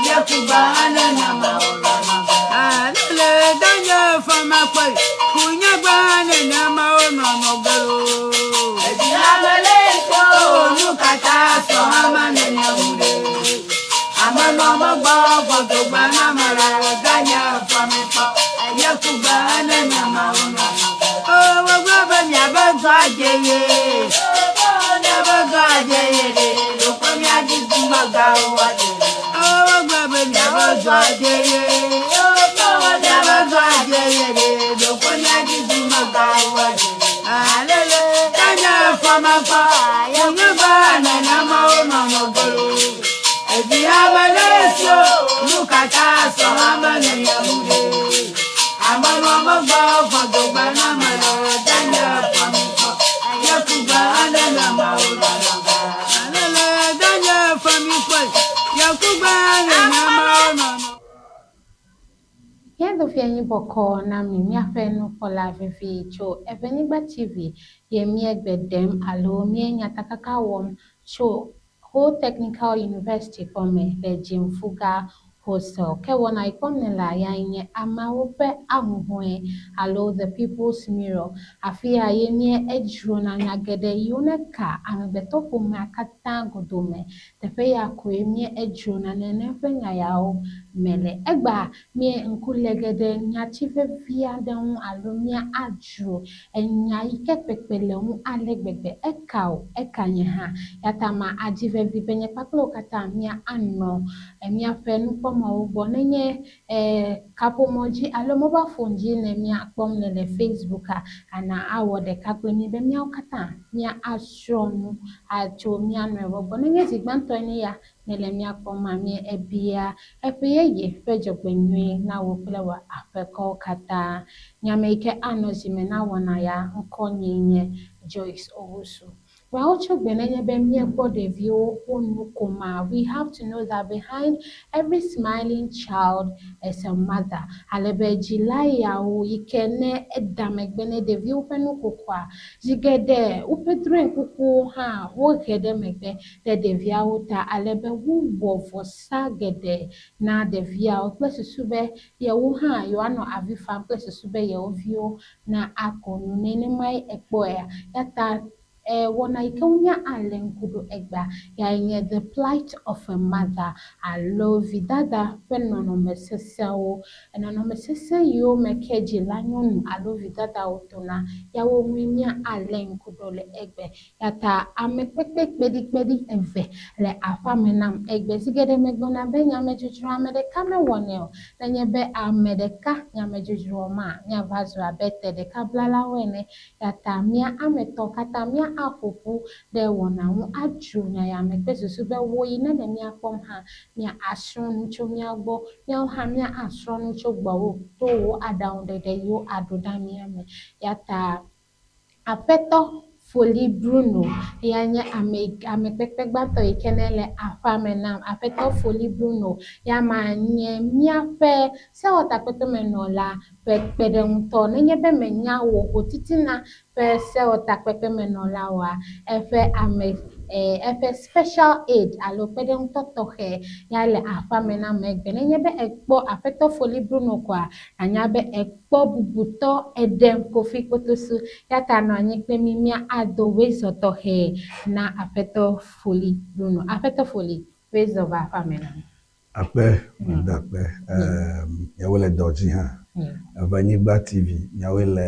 Yakuba nenema wo nɔnɔ ge. Alele danye fama kpɔe, kunyagba nenema wo nɔnɔ ge loo. Edzi ame le ŋkɔ, nu kata sɔ ama nene ŋu ɖe. Ame nɔ megbɔ gbɔdogba na ame la, danye fama kpɔ, Yakuba nenema wo nɔnɔ ge. O wogblɔ be miabe dɔ adze ye, miabe dɔ adze ye ɖe, ɖokpe miadzi dumegãwo adze. O wogblɔ be miabe dɔ adze ye, miabe dɔ adze ye ɖe, ɖokpe miadzi dumegãwo adze. Alele, danye fama kpɔ, yenyegba nenema wo nɔnɔ golo. Evi ame le esi o, nu kata sɔ ame nene ŋu ɖe. Ame nɔ megbɔ fɔdogba na ame le danye fama kpɔ, yekugba nenema wo nɔnɔ ga. Alele, danye fama kpɔ, yekugba nenema wo nɔnɔ. Mía dofia nyi bɔkɔ na mi míaƒe nukpɔla vevi tso Eʋenyigba TV ye mía gbe ɖem alo mía nyatakaka wɔm tso Ho Technical University kpɔ me le Dzimfuga Hostel. Ke wɔna yi kpɔm nèlea yae nye ameawo ƒe ahuhɔ̃e alo The People's Mirror. Afiya ye mía edzrona nya geɖe yiwo ne ka amegbetɔ ƒomea katã godome. Teƒe ya koe mía edzrona nene ƒe nya yawo me le. Egbea mía ŋku le geɖe nyati vevi aɖe ŋu alo mía adzro enya yi ke kpekpe le ŋu ale gbegbe. Eka wò, eka nye hã. Eyata ma adi vevi be nye kpakple wò katã mía anɔ míaƒe nukpɔmɔwo gbɔ nenye e kaƒomɔ dzi alo mobile phone dzi ne mía kpɔm le le Facebooka, ana awɔ ɖeka kple mí be míawo katã mía asrɔ̃ nu atso mía nɔewo gbɔ. Nenye zi gbãtɔe nye ya nèle mía kpɔm ma, mí ebia eƒe yeye ƒe dzɔgbenyui na wò kple wò aƒekɔwo katã. Nye ame yi ke anɔ zime na wɔna ya ŋkɔ nyee nye Joyce Owusu. Woawo tso gbe nenye be míekpɔ ɖeviwo wo nu koma, we have to know that behind every smiling child is a mother. Ale be dzila yawo yi ke ne eda megbe ne ɖeviwo ƒe nukokoa, zi geɖe woƒe drɔ̃ekukuwo hã wohe ɖe megbe ɖe ɖeviawo ta ale be wowɔ vɔsa geɖe na ɖeviawo kple susu be yewo hã yewoanɔ avi fam kple susu be yewo viwo na ako nu. Nenemae èkpɔea? Eya ta e wɔna yi ke wonya alé ŋku ɖo egbea yae nye The Plight of a Mother alo Vidada ƒe Nɔnɔme Sesẽwo. Nɔnɔme sesẽ yiwo me ke dzila nyɔnu alo vidadawo tona, yawo ŋue mía alé ŋku ɖo le egbe. Eya ta amekpekpe kpeɖikpeɖi eve le aƒea me nam egbe. Zi geɖe megblɔna be nyamedzodzro ame ɖeka mewɔnɛ o. Nenye be ame ɖeka nyamedzodzro wɔmaa, míava zu abe te ɖeka blalawo ene. Eya ta mía ame etɔ̃ katã mía aƒo ƒu ɖe wɔna ŋu adzro nya ya me kple susu be wò yi nele mía kpɔm hã, mía asrɔ̃ nu tso mía gbɔ, míawo hã mía asrɔ̃ nu tso gbɔwò to wò aɖaŋuɖeɖe yiwo àɖo ɖa mía me. Eya ta Aƒetɔ Foli Bruno ya nye ame amekpekpe gbãtɔ yi ke nele aƒea me nam. Aƒetɔ Foli Bruno ya ma nye míaƒe sewɔtakpekpemenɔla ƒe kpeɖeŋutɔ. Nenye be mènya wò o titina ƒe sewɔtakpekpemenɔla oa, eƒe ame e eƒe special aid alo kpeɖeŋutɔ tɔxɛ ya le aƒea me nam egbe. Nenye be èkpɔ Aƒetɔ Foli Bruno koa, ànya be èkpɔ bubutɔ eɖem Kofi Kpotosu. Eya ta nɔ anyi kple mí míado wezɔ tɔxɛ na Aƒetɔ Foli Bruno. Aƒetɔ Foli, wezɔ va aƒea me nam. Akpe, meda akpe. Ehm, miawoe le dɔ dzi hã. Eʋenyigba TV, miawoe le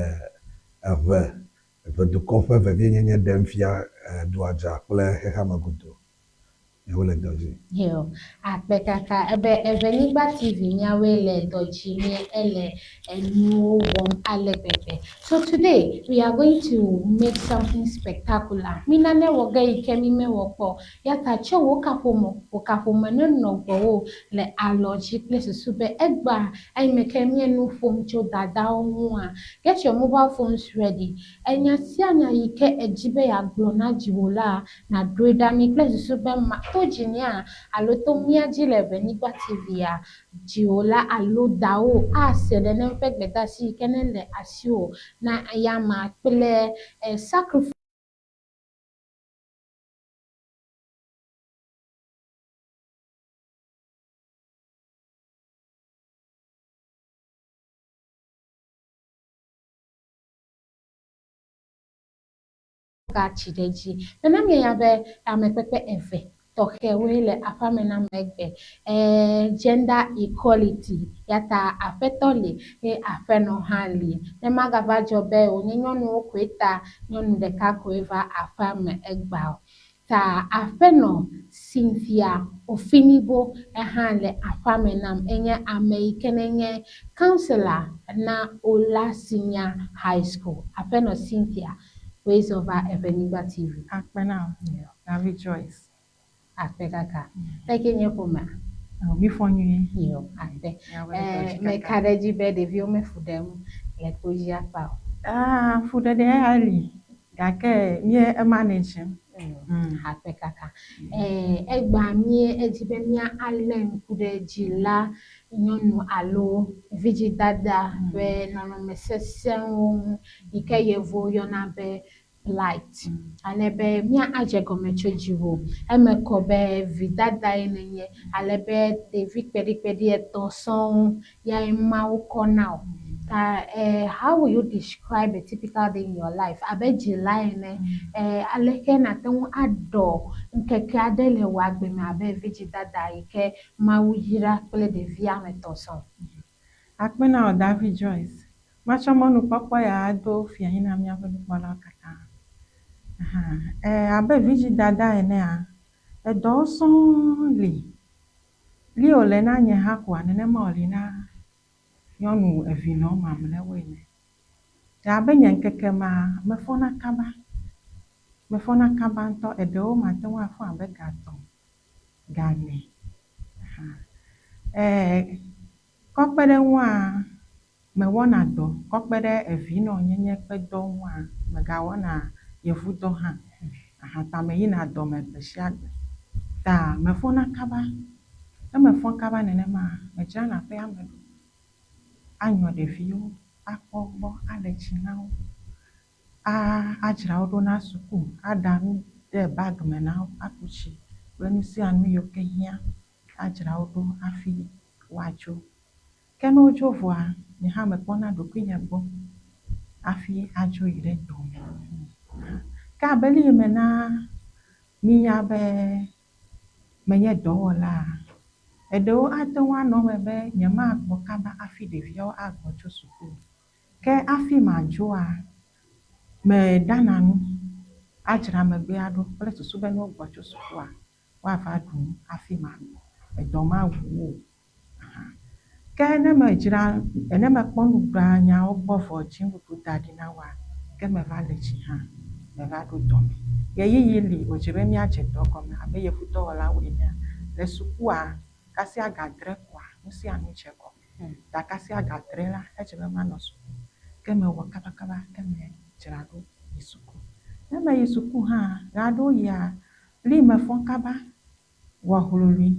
eʋe, eʋedukɔ ƒe vevienyenye ɖem fia dua dza kple xexeame godoo. Miawoe le dɔ dzi. Yo, akpe kaka ebe Eʋenyigba TV miawoe le dɔ dzi mie ele enuwo wɔm ale gbegbe. So today we are going to make something spectacular. Mi nane wɔ ge yi ke mi mewɔ kpɔ o. Ya ta tsɔ wò kaƒomɔ, wò kaƒomɔ nenɔ gbɔwò le alɔ dzi kple susu be egbea eyime ke mie nu ƒom tso dadawo ŋua, get your mobile phones ready. Enya sia nya yi ke èdi be yeagblɔ na dziwòlaa, nàɖoe ɖa mi kple susu be ma to dzinyea alo to mía dzi le Eʋenyigba TV-a, dziwòla alo dawò ase nenem ƒe gbedeasi yi ke nele asiwò na eyama kple sacrifice. wogatsi ɖe edzi. Mena mienya be amekpekpe eve tɔxɛwoe le aƒea me nam egbe. Ɛɛ gender equality ya ta aƒetɔ li eye aƒenɔ hã li. Ne magava dzɔ be wònye nyɔnuwo koe ta nyɔnu ɖeka koe va aƒea me egbea o. Ta aƒenɔ Cynthia Ofinibo ehã le aƒea me nam. Enye ame yi ke nenye councillor na Ola Senior High School. Aƒenɔ Cynthia, wòe zɔ va Eʋenyigba TV. Akpe na wò, David Joyce. Akpe kaka. Leke nye ƒomea? Mi fɔ nyuie. Yo, akpe. Meka ɖe edzi be ɖeviwo mefu ɖem le to dzi akpa o. Ah, fuɖeɖe ya li gake mie emanage. Akpe kaka. Egbea mie edzi be mía alé ŋku ɖe dzila nyɔnu alo vidzidada ƒe nɔnɔme sesẽwo ŋu yi ke yevuwo yɔna be plight. Ale be mía adze gɔme tso dziwò. Eme kɔ be vidadae nènye ale be ɖevi kpeɖikpeɖi etɔ̃ sɔŋ yae Mawu kɔ na wò. Ta how will you describe a typical day in your life? Abe dzila ene, aleke nàte ŋu aɖɔ ŋkeke aɖe le wò agbe me abe vidzidada yi ke Mawu yra kple ɖevi ame etɔ̃ sɔŋ? Akpe na wò David Joyce. Matsɔ mɔnukpɔkpɔ ya ado fiahi na míaƒe nukpɔlawo katã. Aha, abe vidzidada enea, edɔwo sɔŋ li. Li wòle na nye hã koa, nenema wòli na nyɔnu evinɔ mamlɛwo ene. Abe nye ŋkeke mea, mefɔna kaba. Mefɔna kaba ŋutɔ. Eɖewo mate ŋu afɔ abe ga etɔ̃, ga ene. Aha. Kɔ kpe ɖe eŋua, mewɔna dɔ. Kɔ kpe ɖe evinɔnyenye ƒe dɔ ŋua, megawɔna yevudɔ hã. Aha ta meyina dɔme gbe sia gbe. Ta mefɔna kaba. Ne mefɔ kaba nenema, medzrana aƒea me ɖo. Anyɔ ɖeviwo, akpɔ wo gbɔ, ale tsi na wo, adzra wo ɖo na suku, aɖa nu ɖe bag me na wo, aku tsi kple nu sia nu yiwo ke hiã, adzra wo ɖo hafi woadzo. Ke ne wodzo vɔa, nye hã mekpɔna ɖokuinye gbɔ hafi adzo yi ɖe dɔme. Ke abe le yi me na minya be menye dɔwɔla, eɖewo ate ŋu anɔ eme be nyemagbɔ kaba hafi ɖeviawo agbɔ tso suku. Ke hafi madzoa, meɖana nu, adzra megbea ɖo kple susu be ne wogbɔ tso sukua, woava ɖu nu hafi magbɔ. Edɔ mawu wo o. Aha. Ke ne medzra, ne mekpɔ nuɖanyawo gbɔ vɔ dzi nuɖuɖu da ɖi na woa, ke meva le tsi hã, meva ɖo dɔme. Ɣeyiɣi li wòdze be míadze dɔ gɔme abe yevudɔwɔlawo enea. Le sukua, kasia ga adre koa, nu sia nu dze gɔme. Ta kasia ga adre la, edze be manɔ suku. Ke mewɔ kabakaba ke medzra ɖo yi suku. Ne meyi suku hã, ɣeaɖewoɣia, li mefɔ kaba, wɔ hloloe,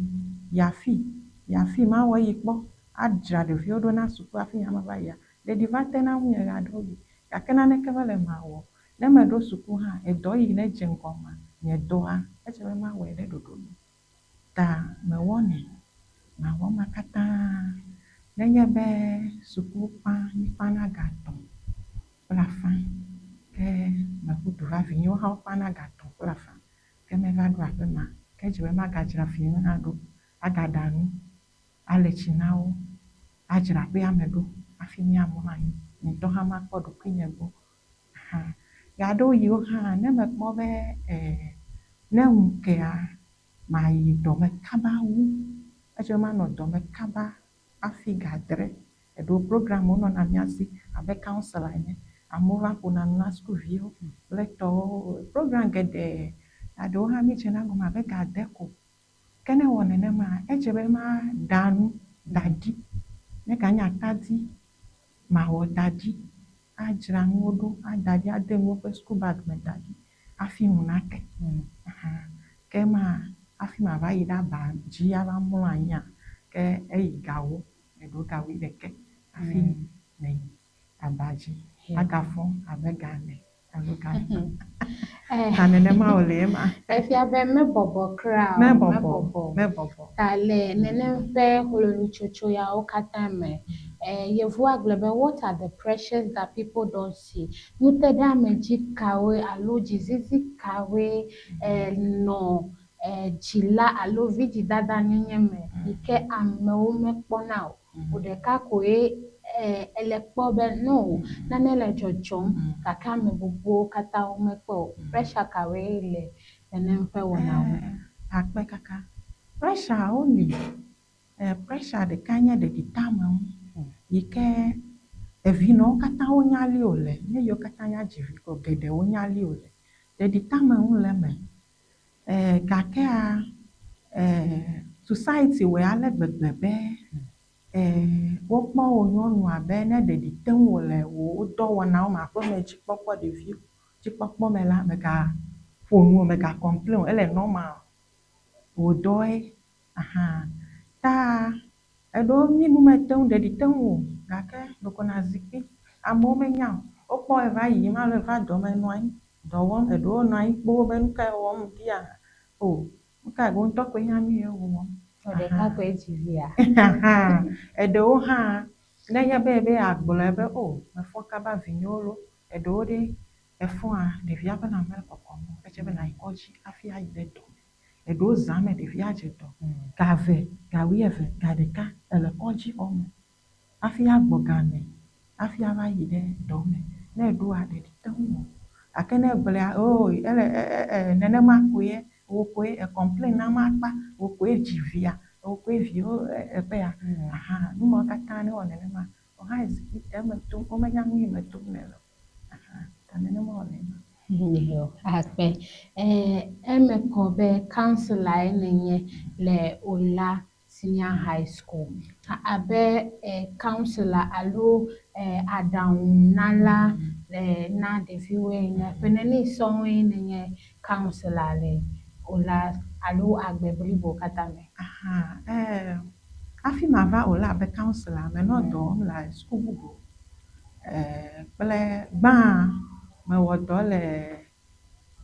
yi afi, yi afi mawɔ eyi kpɔ, adzra ɖeviwo ɖo na suku hafi nye mava yia. Ɖeɖi va tena ŋunye ɣeaɖewoɣi gake naneke mele mawɔ o. Ne meɖo suku hã, edɔ yi ne dze ŋgɔ ma, nye dɔa, edze be mawɔe ɖe ɖoɖo nu. Ta mewɔnɛ. Mawɔ ema katã. Nenye be suku kpã, míkpãna ga etɔ̃ kple afã ke meƒu du va vinyewo hã wokpãna ga etɔ̃ kple afã ke meva ɖo aƒe ma, ke edze be magadzra vinyewo hã ɖo, agaɖa nu, ale tsi na wo, adzra aƒea me ɖo hafi míamlɔ anyi. Nye ŋutɔ hã makpɔ ɖokuinye gbɔ. Aha. Ɣeaɖewoɣiwo hã ne mekpɔ be ne ŋu kea, mayi dɔme kaba wu. Edze be manɔ dɔme kaba hafi ga adre. Eɖewo programwo nɔna mía si abe councillor ene. Amewo va ƒona nu na sukuviwo kple tɔwo. Program geɖe. Eɖewo hã míedzena gɔme abe ga ade ko. Ke ne ewɔ nenema, edze be maɖa nu da ɖi. Ne ganye atadi, mawɔ da ɖi, adzra nuwo ɖo, ada ɖi, ade nuwo ƒe school bag me da ɖi hafi ŋu nake. Aha. Ke ma hafi mava yi ɖe aba dzi ava mlɔ anyia, ke eyi gawo, eɖo ga wuiɖekɛ hafi meyi aba dzi. Agafɔ abe ga ene alo ga etɔ̃. Ta nenema wòle ema. Efia be mebɔbɔ kura o. Mebɔbɔ. Mebɔbɔ. Ta le nenem ƒe hloluitsotso yawo katã me, Yevuwoa gblɔ be what are the pressures that people don't see? Nuteɖeamedzi kawoe alo dzizizi kawoe nɔ dzila alo vidzidada nyenye me yi ke amewo mekpɔna o. Wò ɖeka koe ele kpɔ be no nane le dzɔdzɔm gake ame bubuwo katã womekpɔe o. Pressure kawoe le nenem ƒe wɔnawo me? Akpe kaka. Pressure woli. Pressure ɖekae nye ɖeɖiteameŋu yi ke evinɔwo katã wonya ale wòle. Ne yiwo katã nya dzi vi ko geɖe wonya ale wòle. Ɖeɖiteameŋu le eme. Gakea society wɔe ale gbegbe be wokpɔ wò nyɔnu abe ne ɖeɖi te ŋuwò le wò dɔwɔnawo me, aƒeme dzikpɔkpɔ, ɖeviwo dzikpɔkpɔ me la, mègaƒo nu o, mèga complain o, ele normal. Wò dɔe. Ahan. Ta eɖewo mí nu mete ŋu, ɖeɖi te ŋuwò o gake ɖeko nàzi kpi. Amewo menya o. Wokpɔ eva yiyim alo eva dɔ me nɔ anyi dɔ wɔm. Eɖewo nɔ anyi kpoo be nu kae wɔm ŋdia? O, nu kae wò ŋutɔ koe nya nu ye wòwɔm. Wò ɖeka koe dzi via? Eɖewo hã nenye be ebe yeagblɔe be o mefɔ kaba vinyewo loo, eɖewo ɖe efɔa ɖevia ƒe lãme mele kɔkɔm o, edze be nàyi kɔdzi hafi ayi ɖe dɔ me. Eɖewo zã me ɖevia dze dɔ, ga eve, ga wuieve, ga ɖeka ele kɔdzi xɔ me hafi agbɔ ga ene hafi ava yi ɖe dɔ me. Ne eɖoa, ɖeɖi te ŋuwò. Gake ne egblɔea, oo ele nenema koe, wò koe e complain nam akpa, wò koe dzi via, wò koe viwo eƒea. Ahan, nu mawo katã ne ewɔ nenema, wò hã zi kpi eme tom, womenya nu yi me tom nèle o. Ahan, ta nenema wòle ema. Yo, akpe. Eme kɔ be councilor nènye le Ola Senior High School. Abe councilor alo aɖaŋunala na ɖeviwoe ene, ƒe neni sɔŋue nènye councilor le Ola alo agbe blibo katã me? Ahan, hafi mava Ola abe councilor, menɔ dɔ wɔm le suku bubu kple gbã mewɔ dɔ le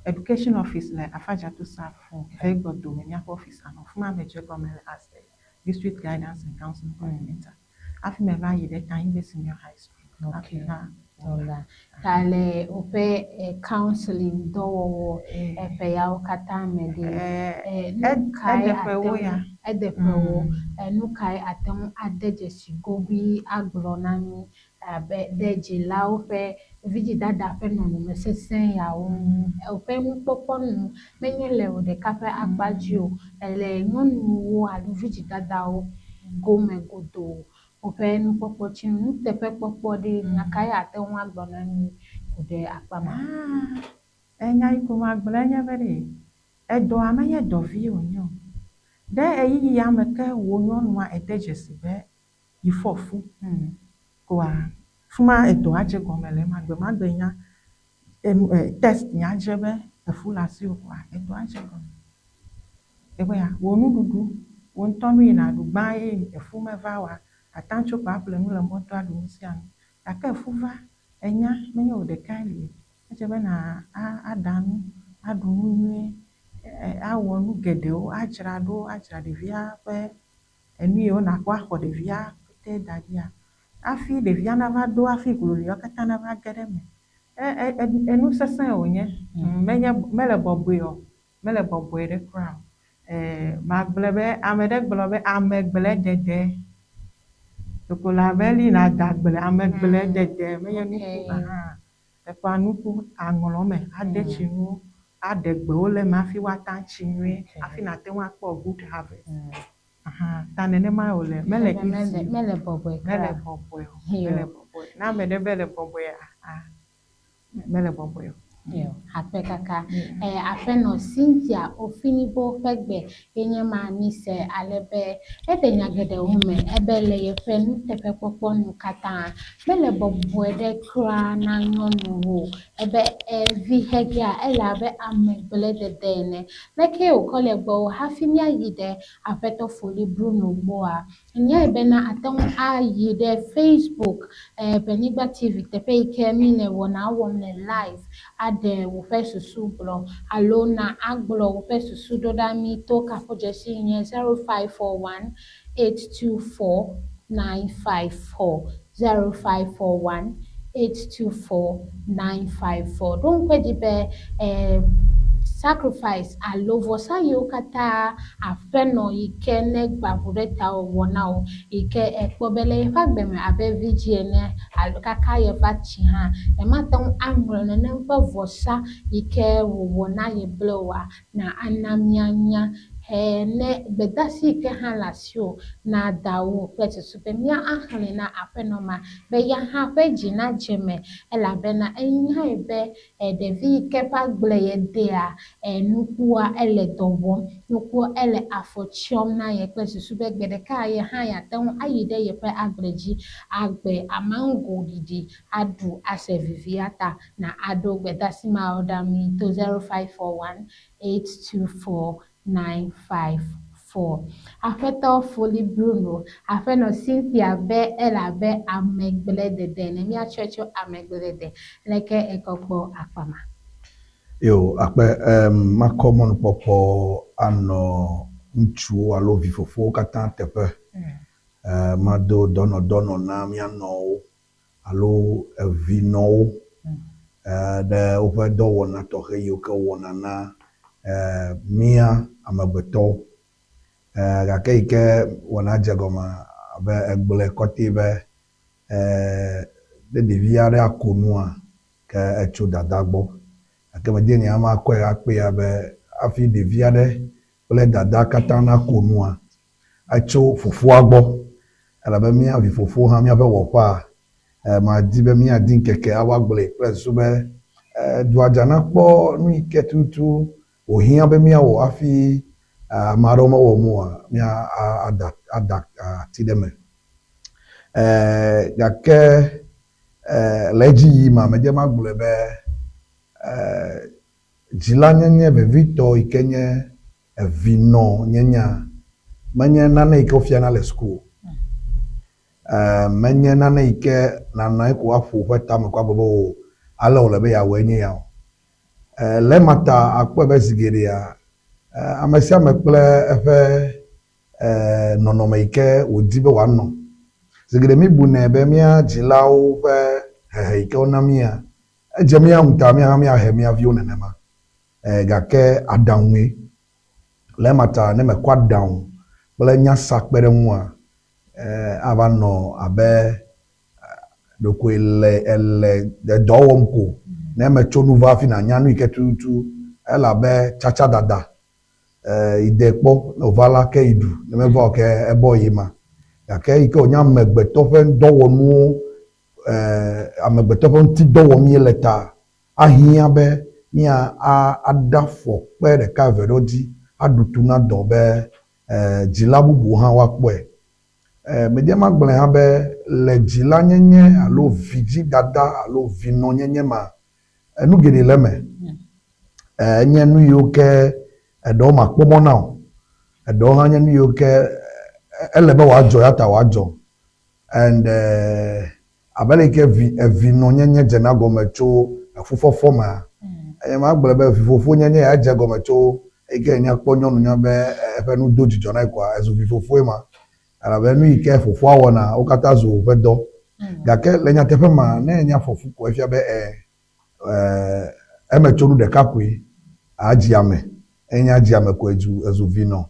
Education Office le Afadjato South va gbɔ dome míaƒe office nɔ afi ma medze egɔme le as the District Guidance and Counseling Coordinator. Hafi meva yi ɖe Tanyigbe Senior High School hafi Okay. va Ola. Ta le woƒe counseling dɔwɔwɔ eƒe yawo katã me ɖe, nu kae ede ate ƒewo ŋu ya. ede ƒewo, nu kae ate ŋu ade dzesi gobii agblɔ na mí abe ɖe dzilawo ƒe vidzidada ƒe nɔnɔme sesẽ yawo ŋu? Woƒe nukpɔkpɔ nu menye le wò ɖeka ƒe akpa dzi o, le nyɔnuwo alo vidzidadawo gome godoo. Woƒe nukpɔkpɔ tsi nu, nuteƒekpɔkpɔ ɖe, nya kae ate ŋu agblɔ na mí ku ɖe akpa ma? Ah, enya yi ko magblɔe nye be ɖe, edɔa menye dɔ vi wònye o. Ɖe ɣeyiɣi ya me ke wò nyɔnua ède dzesi be yi fɔ fu koa, fi ma edɔa dze gɔme le ema. Gbe ma gbe nya enu test nya dze be efu le asiwò koa, edɔa dze gɔme. Eƒea, wò nuɖuɖu, wò ŋutɔ nu yi nàɖu gbã ye efu meva oa, àte ŋu atso ko aƒle nu le mɔto aɖu nu sia nu. Gake efu va, enya menye wò ɖekae li o. Edze be na aɖa nu, aɖu nu nyuie, awɔ nu geɖewo, adzra ɖo, adzra ɖevia ƒe enu yiwo nàkɔ axɔ ɖevia pɛtɛ da ɖia. Hafi ɖevia nava ɖo hafi hloluiwo katã nava ge ɖe eme. Enu sesẽ wònye. Menye mele bɔbɔe o. Mele bɔbɔe ɖe kura o. Magblɔe be ame ɖe gblɔ be amegblẽdede. Ɖeko le abe li nàda agble, amegblẽdede menye nuku ahan. Eƒã nuku aŋlɔ eme, ade tsi nuwo, aɖe gbewo le eme hafi woate atsi nyuie hafi nàte ŋu akpɔ good harvest. Ahan, ta nenema wòle. Mele easy o. Mele bɔbɔe kura. Mele bɔbɔe o. Mele bɔbɔe. Ne ame ɖe be ele bɔbɔea, ah, mele bɔbɔe o. Yo, akpe kaka. Aƒenɔ Cynthia Ofinibo ƒe gbe ye nye ma mise ale be eɖe nya geɖewo me ebe le yeƒe nuteƒekpɔkpɔ nu katã mele bɔbɔe ɖe kura na nyɔnuwo o. Ebe vihegea ele abe amegblẽdede ene. Leke wòkɔ le gbɔwò hafi míayi ɖe Aƒetɔ Foli Bruno gbɔa? Nyae bena ate ŋu ayi ɖe Facebook, Ʋenyigba TV teƒe yi ke míle wɔna wɔm le live aɖe woƒe susu gblɔ alo na agblɔ woƒe susu ɖo ɖa mí to kaƒodzesi yi nye 0541 824 954 0541 824 954. Ɖo ŋku edzi be eh, sacrifice alo vɔsa yiwo katã aƒenɔ yi ke ne gba ʋu ɖe tawò wɔ na wò yi ke èkpɔ be le yeƒe agbe me abe vidzĩ ene alo kaka yeva tsi hã, yemate ŋu aŋlɔ nenem ƒe vɔsa yi ke wòwɔ na ye ble oa, na ana míanya. He ne gbedasi yi ke hã le asiwò na dawò kple susu be mía axlẽe na aƒenɔ ma be ya hã ƒe dzi nadze eme elabena enyae be ɖevi yi ke ƒe agble yedea nukua ele dɔ wɔm, nukua ele afɔ tsyɔm na ye kple susu be gbe ɖeka ye hã yeate ŋu ayi ɖe yeƒe agble dzi agbe amango ɖiɖi aɖu ase vivia ta na aɖo gbedasi mawo ɖa mí to 0541 824 954. Aƒetɔ Foli Bruno, Aƒenɔ Cynthia be ele abe amegbledede ene. Míatsɔe tso amegbledede. Leke ekɔ kpɔ akpa ma? Yo, akpe, em, makɔ mɔnukpɔkpɔ anɔ ŋutsuwo alo vifofowo katã teƒe. Eh, mado dɔnɔdɔnɔ na mía nɔwo alo evinɔwo ɖe woƒe dɔwɔna tɔxɛ yiwo ke wowɔna na mía amegbetɔwo. Gake yi ke wɔna dze gɔme abe egblɔe kɔtɛ be ne ɖevi aɖe ako nua, ke etso dada gbɔ. Gake medi be nye makɔe akpee abe hafi ɖevi aɖe kple dada katã nako nua, etso fofoa gbɔ. Elabe mía vifofo hã míaƒe wɔƒea, madi be míadi ŋkeke ava gblɔe kple susu be dua dza nakpɔ nu yi ke tututu wòhiã be míawɔ hafi ame aɖewo mewɔ mo oa, mía ada ada ati ɖe eme. Gake le edzi yiyim ma, medze magblɔe be dzilanyenye vevitɔ yi ke nye Evinɔ nyenyea menye nane yi ke wofiana le suku o. Menye nane yi ke nànɔ anyi ko aƒo ƒe tame ko agblɔ be o ale wòle be yeawɔe nye ya o. Le ema ta àkpɔe be zi geɖea, ame sia ame kple eƒe nɔnɔme yi ke wòdi be wòanɔ. Zi geɖe míebunɛ be mía dzilawo ƒe hehe yi ke wona mía, edze mía ŋu ta mía hã míahe mía viwo nenema. Gake aɖaŋue. Le ema ta ne mekɔ aɖaŋu kple nyasa kpe ɖe eŋua, ava nɔ abe ɖeko èle èle edɔ wɔm ko. Ne metso nu va hafi nànya nu yi ke tututu ele abe tsatsadada. Yi de kpɔ, ne wòva la, ke yi ɖu, ne meva o ke ebɔ yi ma. Gake eyi ke wònye amegbetɔ ƒe dɔwɔnuwo, amegbetɔ ƒe ŋutidɔ wɔm míele ta, Ahiã be mía aɖe afɔ kpe ɖeka eve ɖewo dzi aɖu tu na dɔ be dzila bubuwo hã woakpɔe. Medi be magblɔe hã be le dzilanyenye alo vidzidada alo vinɔnyenye mea, enu geɖe le eme. Enye nu yiwo ke eɖewo màkpɔ mɔ na o, eɖewo hã nye nu yiwo ke ele be wòadzɔ ya ta wòadzɔ. And Abe ale yi ke vi, evinɔnyenye dzena gɔme tso efufɔfɔ mea, eye magblɔe be vifofonyenye ya edze gɔme tso eyi ke enya kpɔ nyɔnu nya be eƒe nu do dzidzɔ na ye koa, ezu vifofoe ma. Elabe nu yi ke fofoa wɔna, wo katã zu woƒe dɔ. Gake le nyateƒe mea, ne enya fɔ fu ko efia be ɛ, ɛ, emetsonu ɖeka koe adzi ame. Enya dzi ame ko ezu, ezu vinɔ.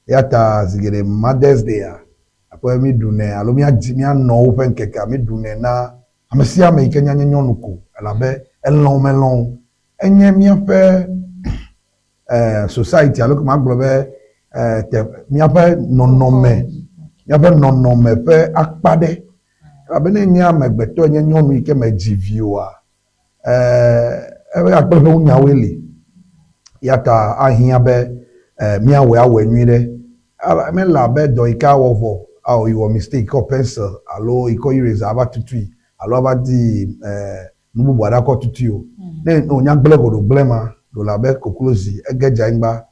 Eya ta zi geɖe Mother's Day-a, akpɔ be míɖunɛ alo míadzi mía nɔwo ƒe ŋkekea, míɖunɛ na ame sia ame yi ke nya nye nyɔnu ko elabe elɔ̃ o melɔ̃ o, enye míaƒe society alo ke magblɔ be te míaƒe nɔnɔme, míaƒe nɔnɔme ƒe akpa ɖe. Elabe ne enye amegbetɔ enye nyɔnu yi ke medzi vi oa, eƒe akple ƒe nyawoe li. Ya ta ahiã be míawɔe awɔe nyuie ɖe. Mele abe dɔ yi ke awɔ vɔ ao yi wɔ mistake kɔ pencil alo yi kɔ eraser ava tutui alo ava di nu bubu aɖe akɔ tutui o. Ne wònya gblẽ ko ɖo gblẽ ma, ɖo le abe koklozi ege dze anyigba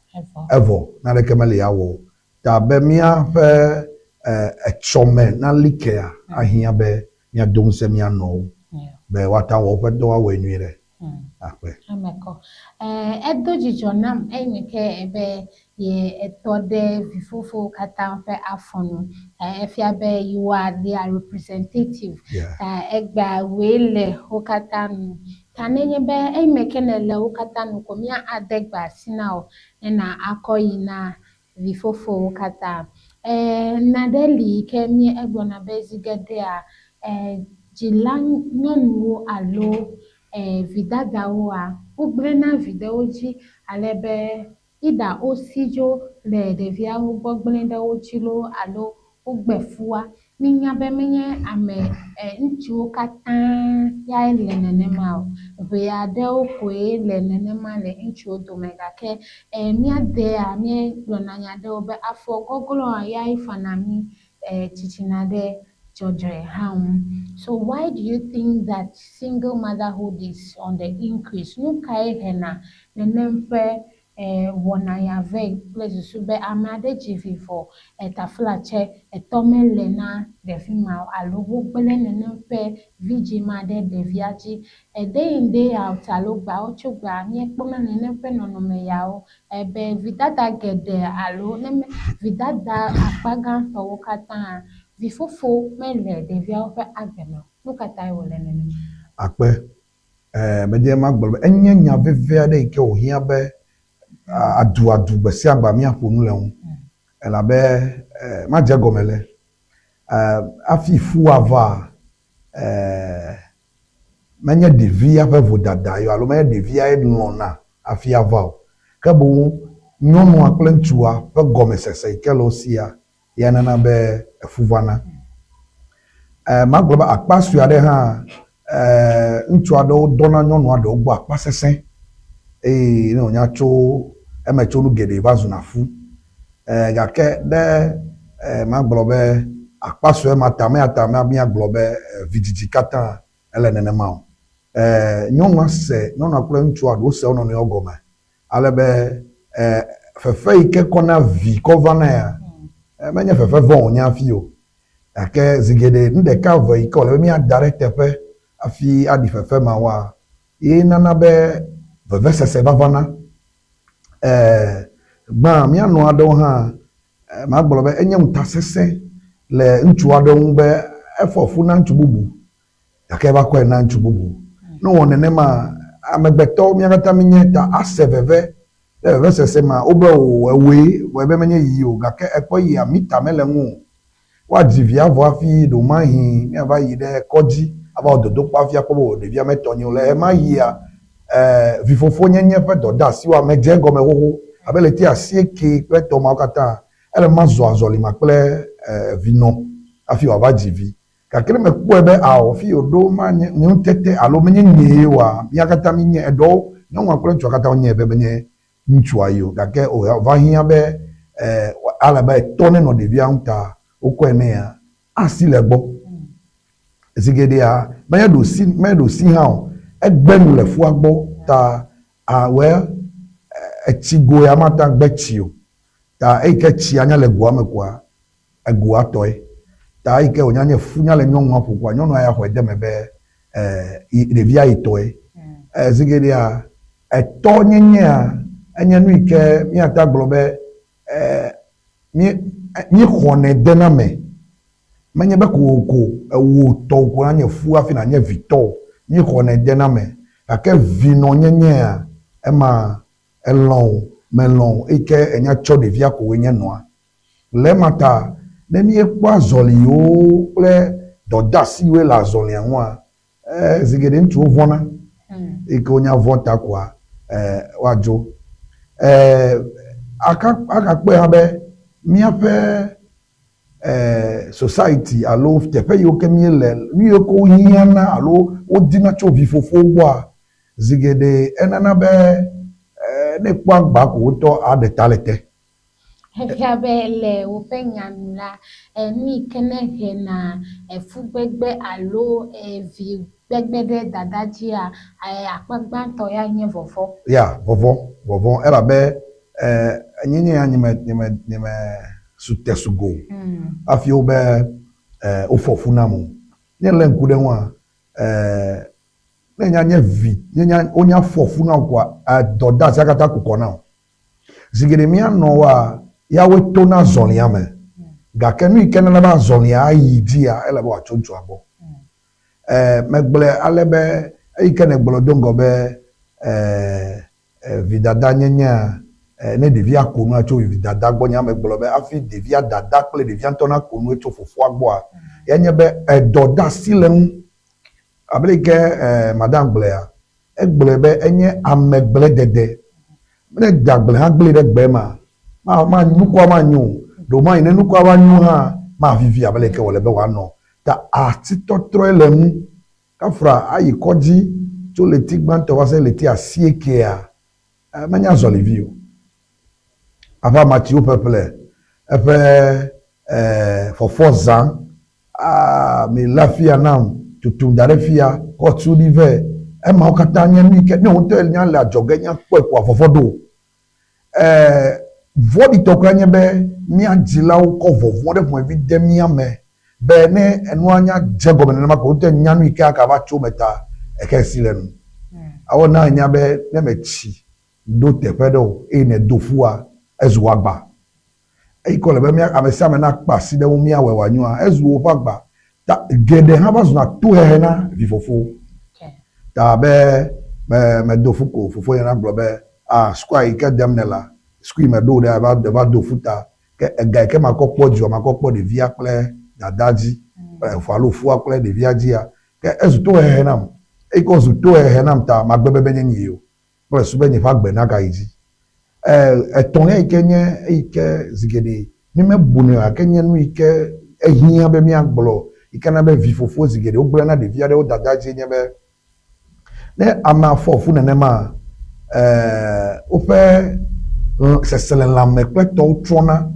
evɔ naneke meli awɔ o. Ta be míaƒe etsɔme nali kea, ahiã be míado ŋusẽ mía nɔwo be woate ŋu awɔ woƒe dɔ woawɔe nyuie ɖe. Akpe. Eme kɔ. Edo dzidzɔ nam eyime ke ebe ye etɔ ɖe vifofowo katã ƒe afɔ nu. Ta efia be you are their representative. Ta egbea wòe le wo katã nu. Ta nenye be eyime ke nèle wo katã nu ko mía ade gbe asi na wò ne na akɔ yi na vifofowo katã. E, naɖe li yi ke mí egblɔna be zi geɖea e, dzila nyɔnuwo alo e, vidadawoa, wogblẽna vi ɖe wo dzi ale be either wosi dzo le ɖeviawo gbɔ gblẽ ɖe wo dzi loo alo wogbe fua. Mínya be menye ame e, ŋutsuwo katã yae le nenema o. Ʋee aɖewo koe le nenema le ŋutsuwo dome gake e, mía dea míegblɔna nya ɖewo be afɔ gɔglɔ̃a yae fana mí e, tsitsina ɖe dzɔdzɔe hã ŋu. So why do you think that single motherhood is on the increase? Nu kae hena nenem ƒe e, wɔna ya vɛ kple susu be ame aɖe dzi vi vɔ e, taflatse etɔ mele na ɖevi ma o alo wogblẽ nenem ƒe vidzĩ ma ɖe ɖevia dzi. E, day in day out alo gbeawo tso gbea míekpɔna nenem ƒe nɔnɔme yawo e, be vidada geɖe alo ne me vidada akpa gãtɔwo katã vifofo mele ɖeviawo ƒe agbe me o. Nu ka tae wòle nenema? Akpe. E, medie magblɔ be enye nya vevi aɖe yi ke wòhiã be aduadu gbe sia gbe míaƒo nu le ŋu. Elabe e, madze egɔme le e, hafi fu ava e, menye ɖevia ƒe vodada ye o alo menye ɖevia ye lɔ̃na hafi ava o. Ke boŋ nyɔnua kple ŋutsua ƒe gɔmesese yi ke le wo sia ya nana be efu vana. E, magblɔ be akpa sue aɖe hã e, ŋutsu aɖewo dɔna nyɔnua ɖewo gbɔ akpa sesẽ eye ne wònya tso emetsonu geɖe va zuna fu. E, gake ɖe e, magblɔ be akpa sue ma ta meya ta míagblɔ be e, vidzidzi katã ele nenema o. E, nyɔnua se nyɔnua kple ŋutsua ɖewo se wo nɔnɔewo gɔme ale be e, fefe yi ke kɔna vi kɔ vana ya e, menye fefe vɔ̃ wònye hafi o. Gake zi geɖe nu ɖeka eve yi ke wòle be míada ɖe teƒe hafi aɖi fefe ma woa, ye nana be vevesese va vana. E, gbã mía nɔ aɖewo hã e, magblɔ be enye ŋutasesẽ le ŋutsu aɖewo ŋu be efɔ fu na ŋutsu bubu gake eva kɔe na ŋutsu bubu. Ne wowɔ nenema, amegbetɔ mía katã míenye ta ase veve le vevesese ma. Wobe o ewɔe vɔ ebe menye yii o gake ekpɔ yia mita mele ŋu o. Woadzi via vɔ hafi ɖewomahi míava yi ɖe kɔdzi ava wɔ dodokpɔ hafi akpɔ be o ɖevia metɔ nye o. Le ɣemaɣia, e, vifofonyenye ƒe dɔdeasiwoa medze egɔme xoxo abe ɣleti asieke kple etɔ̃ mawo katã. Ele be mazɔ azɔlima kple e, vinɔ hafi wòava dzi vi. Gake ne mekpɔe be ao, fi wòɖo manye nye ŋutete alo menye nyee oa, mía katã míenye eɖewo, nyɔnua kple ŋutsua katã wonyae be menye ŋutsua ye o. Gake wòva hiã be e, ale be etɔ nenɔ ɖevia ŋu ta wokɔe nɛa, asi le egbɔ. Zi geɖea, menye ɖo si, menye ɖo si hã o, egbe nu le fua gbɔ ta a well, etsi go ya mate ŋu agbe tsi o. Ta eyi ke tsia nya le goa me koa, egoa tɔe. Ta eyi ke wònya nye fu nya le nyɔnua ƒo koa, nyɔnua ya xɔe de eme be e, ɖevia yi tɔe. E, zi geɖea, etɔ nyenyea enye nu yi ke míate agblɔ be e, mí, míexɔnɛ dena eme. Menye be kokoko ewò tɔwò ko nanye fu hafi nànye vitɔ o. Míexɔnɛ dena eme. Gake vinɔnyenyea, ema elɔ̃ o, melɔ̃ o, eyi ke enya tsɔ ɖevia koe nye nɔa. Le ema ta, ne míekpɔ azɔliwo kple dɔdeasi yiwoe le azɔlia ŋua, e, zi geɖe ŋutsuwo vɔ̃na. Eyi ke wonya vɔ̃ ta koa, e, woadzo. E, aka, agakpɔe hã be míaƒe e, society alo teƒe yiwo ke míele, nu yiwo ke wohiãna alo wodina tso vifofowo gbɔa, zi geɖe enana be e, ne ekpɔ agba ko wotɔ aɖe ta le te. Efia be le woƒe nya nu la, nu yi ke ne hena fugbegbe alo vi gbegbe ɖe dada dzia, akpa gbãtɔ ya nye vɔvɔ̃. Ya, vɔvɔ̃, vɔvɔ̃ elabe enye nye ya nye me, nye me, nye me su te su go hafi wobe wofɔ fu nam o. Ne èlé ŋku ɖe eŋua, ne nya nye vi, ne nya wonya fɔ fu na wò koa, dɔdeasia katã ku kɔ na wò. Zi geɖe mía nɔwoa, yawoe tona azɔlia me. Gake nu yi ke nana be azɔlia ayi dzia, ele be wòatso ŋutsua gbɔ. E, megblɔe ale be, eyi ke nègblɔ do ŋgɔ be, e, e, vidada nyenyea, e, ne ɖevia ko nua tso vidada gbɔ, nye megblɔ be hafi ɖevia dada kple ɖevia ŋutɔ nako nu tso fofoa gbɔa, ya nye be edɔdeasi le eŋu. Abe le yi ke e, madame gblɔea, egblɔe be enye amegbledede. Ne ède agble hã gblẽe ɖe gbe ma, ma, ma, nukua manyo o. Ɖewomayi ne nukua va nyo hã, mavivi abe leke wòle be wòanɔ o. Ta atitɔtrɔe le eŋu. Kafra ayi kɔdzi tso ɣleti gbãtɔ va se ɣleti asiekɛa, menye azɔlivi o. Eƒe amatsiwo ƒeƒle, eƒe fɔfɔ zã, aa mi lé afia nam, tutum da ɖe fia, kɔ tu ɖi vɛ. Emawo katã nye nu yi ke ne wò ŋutɔ nya le adzɔge nya kpɔe koa vɔvɔ̃ ɖo wò. Vɔ̃ɖitɔ kura nye be mía dzilawo kɔ vɔvɔ̃ ɖe ƒomevi de mía me be ne enua nya dze gɔme nenema ko wò ŋutɔ nya nu yi ke agava tso eme ta exe si le nu. Awɔ na enya be ne metsi ɖo teƒe ɖe o eye nèdo ƒua, ezu wò agba. Eyi ke wòle be mía ame sia ame nakpe asi ɖe eŋu míawɔe wòanyoa, ezu woƒe agba. Ta geɖe hã va zuna tohehe na vifofowo. Ta be me medo fu ko fofonye nagblɔ be, ah, sukua yi ke dem nèlea, sukui meɖo ɖe eva eva do fu ta. Ke ega yi ke makɔ kpɔ dziwòa, makɔ kpɔ ɖevia kple dada dzi, kple alo foa kple ɖevia dzia, ke ezu tohehe nam. Eyi ke wòzu tohehe nam ta, magbe be menye nyee o. Kple susu be nye ƒe agbe nagayi dzi. E, etɔ̃lia yi ke nye eyi ke zi geɖe mímebunɛ o gake nye nu yi ke ehiã be míagblɔ yi ke na be vifofo zi geɖe wogblẽna ɖevi aɖewo dada dzie nye be ne amea fɔ fu nenema, e, woƒe seselelãme kple tɔwo trɔna.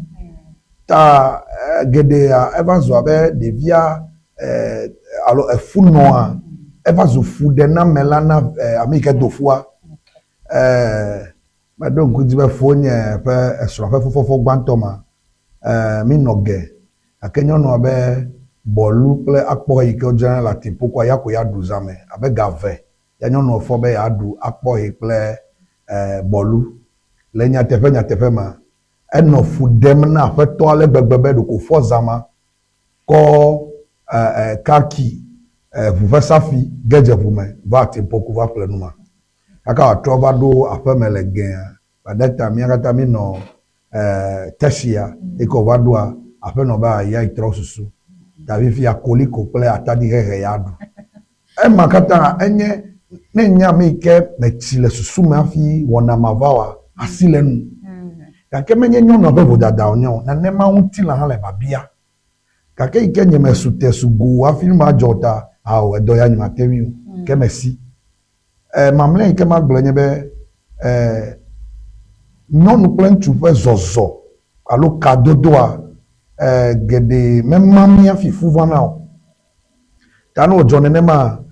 Ta e, geɖea eva zu abe ɖevia e, alo efunɔa eva zu fuɖenamela na e, ame yi ke do fua. E, meɖo ŋku dzi be fonye ƒe esrɔ̃ ƒe fufɔfɔ gbãtɔ ma, e, minɔ ge gake nyɔnua be bɔlu kple akpɔhe yi ke wodzrana le atiƒo koa ya ko ya ɖu zã me abe ga ve ya nyɔnua fɔ be yeaɖu akpɔhe kple e, bɔlu. Le nyateƒe nyateƒe ma, enɔ fu ɖem na aƒetɔ ale gbegbe be ɖeko fɔ zã ma kɔ kaki ʋu ƒe safi ge dze ʋu me va Atimpoku va ƒle nu ma. Kaka wòatrɔ va ɖo aƒe me le gea, by that time mía katã míenɔ Tertia yi ke wòva ɖoa, aƒenɔ be ya yi trɔ susu. Ta fifia koliko kple atadi hehe ya ɖu. Ema katã enye ne enye ame yi ke metsi le susu me hafi wɔna ma va oa, asi le enu. Gake menye nyɔnua ƒe vodada wònye o, nenema ŋutilã hã le biabia. Gake yi ke nye mesu te su go hafi nu ma dzɔ o ta, ao, edɔ ya nyemate ŋui o, ke mesi. E, mamlɛ yi ke magblɔe nye be, e, nyɔnu kple ŋutsu ƒe zɔzɔ alo kadodoa, e, geɖe mema mí hafi fu vana o. Ta ne wòdzɔ nenema,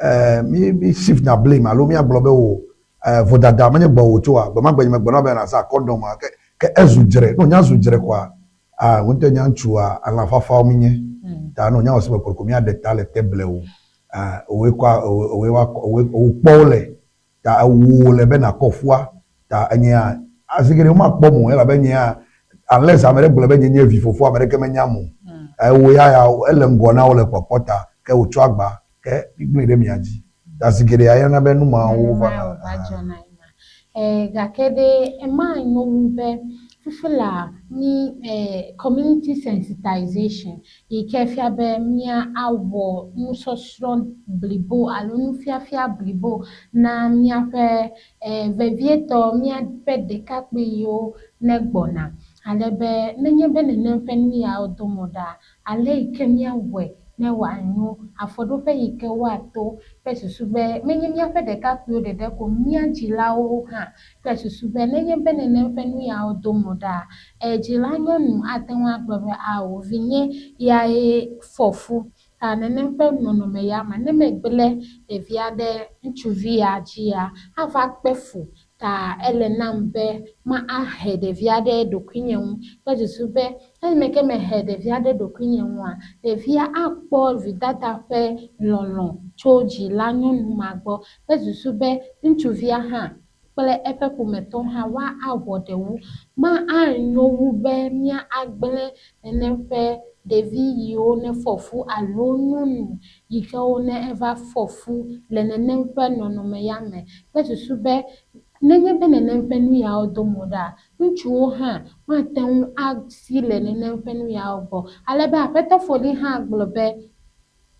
eh, mi mi shift na blame alo míagblɔ be o eh, vodada menye gbɔwò tsoa, gbe ma gbe nye megblɔ na be nàzã kɔndɔm a, ke ke ezu dzre. Ne wònya zu dzre koa, ah, wò ŋutɔ nya ŋutsua, alã fafawo mínye. Ta ne wònya wɔ si me koko míaɖe ta le te blewu. Ah, wòe kɔa, wòe woakɔ, wòe wò kpɔ wole. Ta ewò wòle be nàkɔ fua. Ta enyea, zi geɖe womakpɔm o elabe nyea, unless ame ɖe gblɔ be nye nye vifofo, ame ɖeke menyam o. Ewò ya ya ele ŋgɔ na wo le kpɔkpɔ ta ke wòtsɔ agba ke gblẽe ɖe mia dzi. Ta zi geɖe ayana be nu mawo vana. Nenemae wòva dzɔna ema. E, gake ɖe ema nyo wu be fifi laa mí e, community sensitization yi ke fia be mía awɔ nusɔsrɔ̃ blibo alo nufiafia blibo na míaƒe vevietɔ míaƒe ɖekakpui yiwo ne gbɔna ale be nenye be nenem ƒe nu yawo do mo ɖa, ale yi ke míawɔe ne wòanyo, afɔɖoƒe yi ke woato kple susu be menye míaƒe ɖekakpuiwo ɖeɖe ko o, mía dzilawo hã kple susu be nenye be nenem ƒe nu yawo do mo ɖaa, dzila nyɔnu ate ŋu agblɔ be, Ao, vinye yae fɔ fu. Ta nenem ƒe nɔnɔme ya me, ne megblẽ ɖevia ɖe ŋutsuvi ya dzia, ava kpe fu. Ta ele nam be mahe ɖevia ɖe ɖokuinye ŋu kple susu be esime ke mehe ɖevia ɖe ɖokuinye ŋua, ɖevia akpɔ vidada ƒe lɔlɔ̃ tso dzila nyɔnu ma gbɔ kple susu be ŋutsuvia hã. kple eƒe ƒometɔwo hã woa awɔ ɖe wu. Ma anyo wu be mía agblẽ nenem ƒe ɖevi yiwo ne fɔ fu alo nyɔnu yi ke wo ne eva fɔ fu le nenem ƒe nɔnɔme ya me kple susu be nenye be nenem ƒe nu yawo do mo ɖa, ŋutsuwo hã mate ŋu asi le nenem ƒe nu yawo gbɔ. Ale be Aƒetɔ Foli hã gblɔ be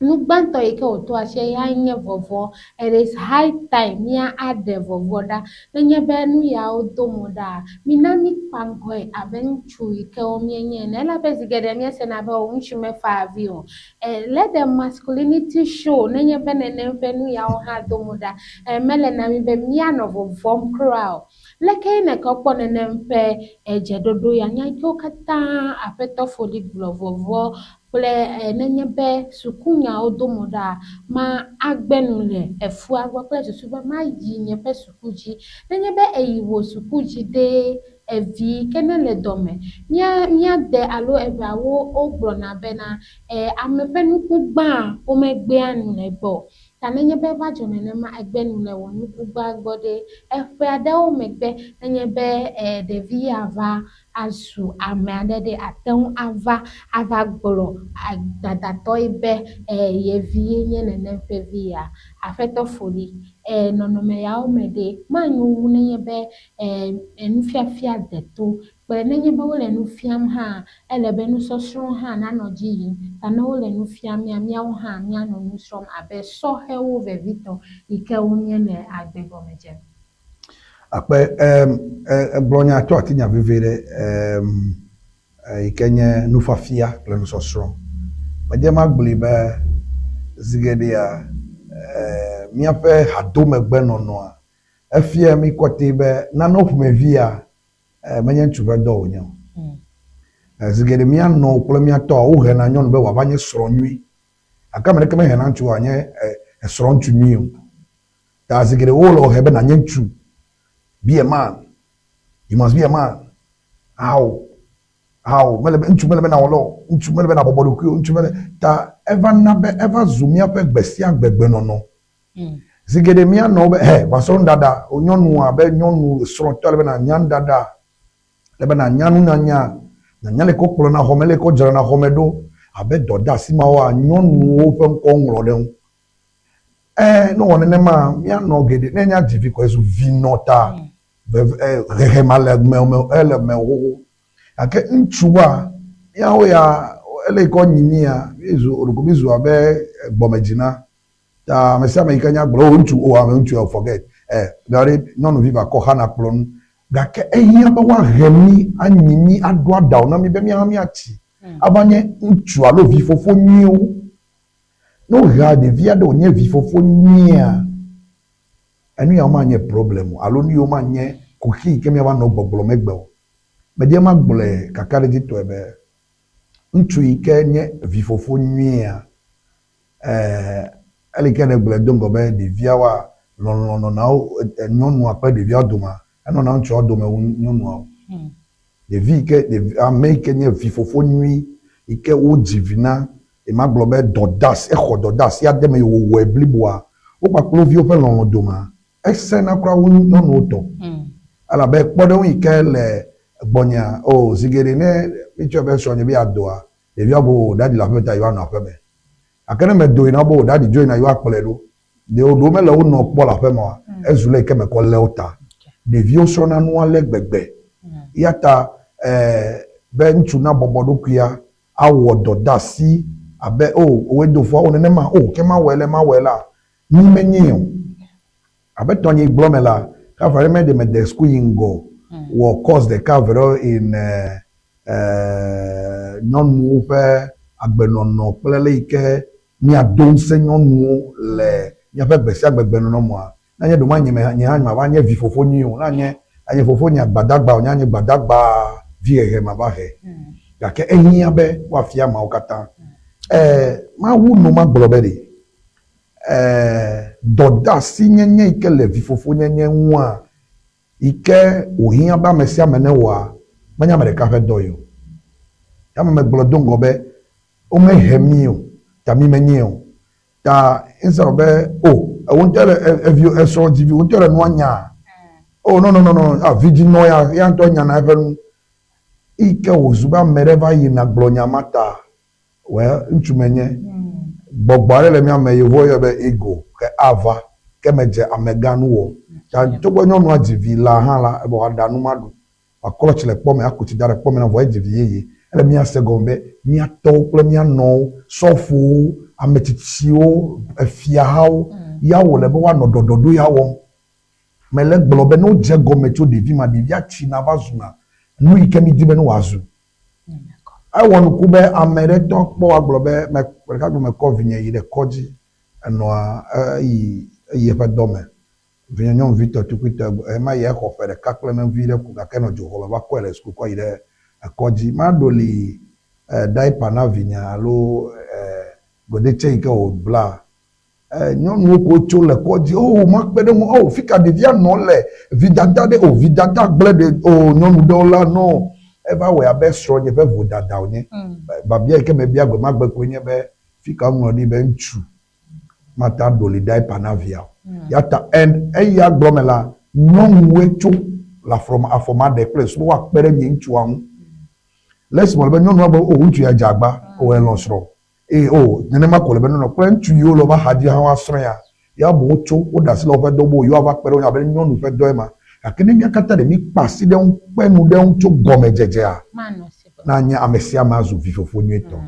Nu gbãtɔ yi ke wòto asi eyae nye vɔvɔ̃. It is high time mía aɖe vɔvɔ̃ ɖa. Nenye be nu yawo do mo ɖaa, mina míkpa ŋgɔe abe ŋutsu yi ke wo míenye ene. Elabe zi geɖe míesena be o ŋutsu mefaa avi o. Eh, let the masculinity show nenye be nenem ƒe nu yawo hã do mo ɖa. Eh, mele na mí be míanɔ vɔvɔ̃m kura o. Leke nèkɔ kpɔ nenem ƒe dzeɖoɖo ya? Nya yi kewo katã Aƒetɔ Foli gblɔ, vɔvɔ̃ kple nenye be sukunyawo do mo ɖa, ma agbe nu le efua gbɔ kple susu be mayi nye ƒe suku dzi. Nenye be èyi wò suku dzi ɖee, evi ke ne le dɔme, mía mía de alo eʋeawo wogblɔna bena, e ame ƒe nuku gbãa, womegbea nu le egbɔ o. Ta nenye be eva dzɔ nenema, ègbe nu le wò nukugbaa gbɔ ɖe, eƒe aɖewo megbe nenye be e ɖevi ya va azu ame aɖe ɖe, àte ŋu ava ava gblɔ dadatɔe be e ye vie nye nenem ƒe vi ya. Aƒetɔ Foli, e nɔnɔme yawo me ɖe, manyo wu nenye be e nufiafia deto Kple nenye be wole nu fiam hã, ele be nusɔsrɔ̃ hã nanɔ dzi yim. Ta ne wole nu fiam mía, míawo hã míanɔ nu srɔ̃m abe sɔhɛwo vevitɔ yi ke wonye le agbe gɔme dzem. Akpe, em, egblɔ nya tso ati nya vevi ɖe, em, yi ke nye nufafia kple nusɔsrɔ̃. Medze magblɔe be zi geɖea, e, míaƒe hadomegbenɔnɔa, efia mí kɔtɛ be nanewo ƒomevia, Menye ŋutsu ƒe dɔ wònye o. Zi geɖe mía nɔwo kple mía tɔwo wohena nyɔnu be wòava nye srɔ̃ nyui. Gake ame ɖeke mehena ŋutsu wòanye srɔ̃ŋutsu nyui o. Ta zi geɖe wole wò he be nànye ŋutsu. Be a man. You must be a man. Ao, ao, mele be ŋutsu mele be nawɔ le o. Ŋutsu mele be nabɔbɔ ɖokui o. Ŋutsu mele ta eva na be eva zu míaƒe gbe sia gbe gbenɔnɔ. Zi geɖe míanɔ wo be, He, va srɔ̃ nuɖaɖa. Wò nyɔnu abe nyɔnu srɔ̃tɔ ele be nànya nuɖaɖa, ele be nànya nunyanya, nànya leke wokplɔna xɔme, leke wodzrana xɔme ɖo. Abe dɔdeasi mawoa, nyɔnuwo ƒe ŋkɔ woŋlɔ ɖe eŋu. Ẽ, ne wowɔ nenema, míanɔ geɖe, ne enya dzi vi ko ezu vinɔ ta, veve, hehe ma le mewò me, ele mewò xoxo. Gake ŋutsua, míawo ya, ele yi ke wonyi mía, míezu, ɖeko mízu abe gbɔmedzina. Ta ame sia ame yi ke nya gblɔ, o ŋutsu, o ame ŋutsu ya, forget. Eh, da ɖe nyɔnuvi va kɔ xana kplɔ nu. Gake ehiã be woahe mí, anyi mí, aɖo aɖaŋu na mí be míawo hã míatsi ava nye ŋutsu alo vifofo nyuiwo. Ne wohea ɖevi aɖe wònye vifofo nyuia, enu yawo manye problem o alo nu yiwo manye kuxi yi ke míava nɔ gbɔgblɔm egbe o. Medi be magblɔe kakaɖedzitɔe be ŋutsu yi ke nye vifofo nyuia, Ɛɛ, eli ke nègblɔe do ŋgɔ be ɖeviawoa, lɔlɔ̃ nɔna wo, nyɔnua kple ɖeviawo domea, enɔna ŋutsuawo dome wu nyɔnuawo. Ɖevi yi ke, ɖevi, ame yi ke nye vifofo nyui yi ke wodzi vi na, yi magblɔ be dɔdeasi, exɔ dɔdeasi ade me yi wòwɔe bliboa, wo kpakple wo viwo ƒe lɔlɔ̃ domea, esẽna kura wu nyɔnuwo tɔ. Elabe kpɔɖeŋu yi ke le gbɔnyea, oo, zi geɖe ne mítsɔe be srɔ̃nye be yeadoa, Ɖeviawo be oo, daddy le aƒeme ta yewoanɔ aƒeme. Gake ne medo yina wobe oo, daddy dzo yina yewoakplɔe ɖo. Ɖe ɖewo mele wo nɔ kpɔ le aƒeme oa, ezu le yi ke mekɔ lé wo ta. Ɖeviwo srɔ̃na nu ale gbegbe. Eya ta be ŋutsu nabɔbɔ ɖokuia awɔ dɔdeasi abe oo, wòe do fua, oo nenema, oo ke mawɔe le, mawɔe la, mí menyee o. Abe tɔnye gblɔ me la, kafa ɖe mɛɖe mede suku yi ŋgɔ wɔ course ɖeka eve ɖewo in nyɔnuwo ƒe agbenɔnɔ kple le yi ke míado ŋusẽ nyɔnuwo le míaƒe gbe sia gbe gbenɔnɔ mea, ne anye ɖo nye me nye hã mava nye vifofo nyui o, ne anye anye fofonye gbadagba o, nye anye gbadagba vihehe mava he. Gake ehiã be woafia ameawo katã. Mawu nu magblɔ be ɖe dɔdeasinyenye yi ke le vifofonyenye ŋua, yi ke wòhiã be ame sia ame newɔa, menye ame ɖeka ƒe dɔ ye o. Ya me megblɔ do ŋgɔ be womehe mí o, ta mí menyee o. Ta instead of be o, ewò ŋutɔ le evi esrɔ̃ dzi vi, wò ŋutɔ le nua nyaa? Oh no no no no, ah vidzinɔ ya ya ŋutɔ nyana eƒe nu. Eyi ke wòzu be ame ɖe va yina gblɔ nya ma ta, well, ŋutsu menye. Gbɔgbɔ aɖe le mía me, yevuwo yɔe be ego, ke ava, ke medze amegã nu wɔm. Ta togbɔ nyɔnua dzi vi laa hã la, evɔ wòaɖa nu maɖu. Wòaklɔ tsi le kpɔ me, aku tsi da ɖe kpɔ me na vɔ edzi vi yeye. Ele míase gɔme be mía tɔwo kple mía nɔwo, sɔfowo, ame tsitsiwo, efiahawo ya wòle be woanɔ ɖɔɖɔɖo ya wɔm. Mele gblɔ be ne wodze egɔme tso ɖevi ma, ɖevia tsina va zuna nu yi ke mídi be ne wòazu. Ewɔ nuku be ame ɖe tɔ kpɔ agblɔ be me ɖeka gblɔ mekɔ vinye yi ɖe kɔdzi enɔa eyi eyi eƒe dɔ me. Vinye nyɔnuvitɔ tukuitɔ ɣemaɣi exɔ ƒe ɖeka kple nu vi ɖe ko gake enɔ dzoxɔ me va kɔe le suku kɔ yi ɖe ekɔdzi. Maɖo li diaper na vinye alo godetse yi ke wòbla. Nyɔnuwo ko tso le kɔdzi oh makpe ɖe ŋu oh fika ɖevia nɔ le vidada ɖe oh vidada gblẽ ɖe oh nyɔnu ɖewo la no eva wɔe abe srɔ̃nye ƒe vodada wònye. Biabia yi ke mebia gbemagbe koe nye be fika woŋlɔ ɖi be ŋutsu mate aɖo li diaper na via o. Ya ta and eya gblɔ me la, nyɔnuwoe tso le afɔ afɔ ma ɖe kple susu be woakpe ɖe nye ŋutsua ŋu. Le esime wòle be nyɔnua gblɔ be o ŋutsu ya dze agba, o elɔ̃ srɔ̃ eye o nenema ko wòle be nenɔ kple ŋutsu yiwo le woƒe axadzi hã woasrɔ̃ ya. Ya boŋ wotso, woɖe asi le woƒe dɔ gbɔ yewoava kpe ɖe wo ŋu abe nyɔnu ƒe dɔe ma. Gake ne mía katã ɖe míkpe asi ɖe eŋu kpe nu ɖe eŋu tso gɔmedzedzea, na nye ame sia ame azu vifofo nyuitɔ.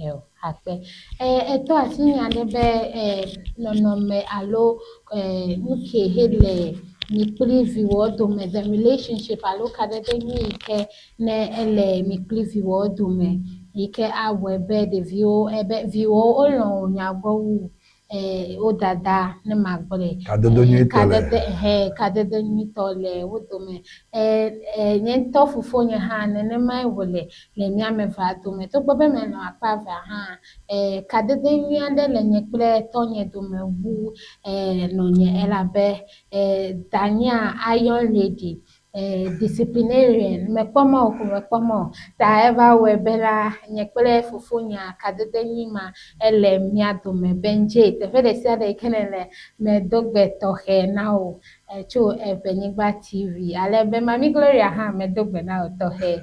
Eo, akpe. E, etɔ asi nya ɖe be e, nɔnɔme alo e, nu ke he le mi kpli viwò dome, the relationship alo kadodo nyui yi ke ne ele mi kpli viwò dome yi ke awɔe be ɖeviwo ebe viwòwo wolɔ̃ wò nya gbɔ wu eh, wo dada ne magblɔe. Kadodo Eh, nyuitɔ le. kadede, eh, kadodo nyuitɔ le wo dome. Eh, eh, nye ŋutɔ fofonye hã nenemae wòle le mía ame evea dome. Togbɔ be melɔ̃ akpa evea hã, eh, kadodo nyui aɖe le nye kple tɔnye dome wu eh, nɔnye elabe eh, danyea iron lady eh, disciplinarian, mekpɔ mɔ o ko mekpɔ mɔ o. Ta eva wɔe be la, nye kple fofonyea kadede nyui ma ele mía dome be ŋdze teƒe ɖe sia ɖe yi ke nèle medo gbe tɔxɛ na wò eh, tso Eʋenyigba TV. Ale be Mami Gloria hã medo gbe na wò tɔxɛ.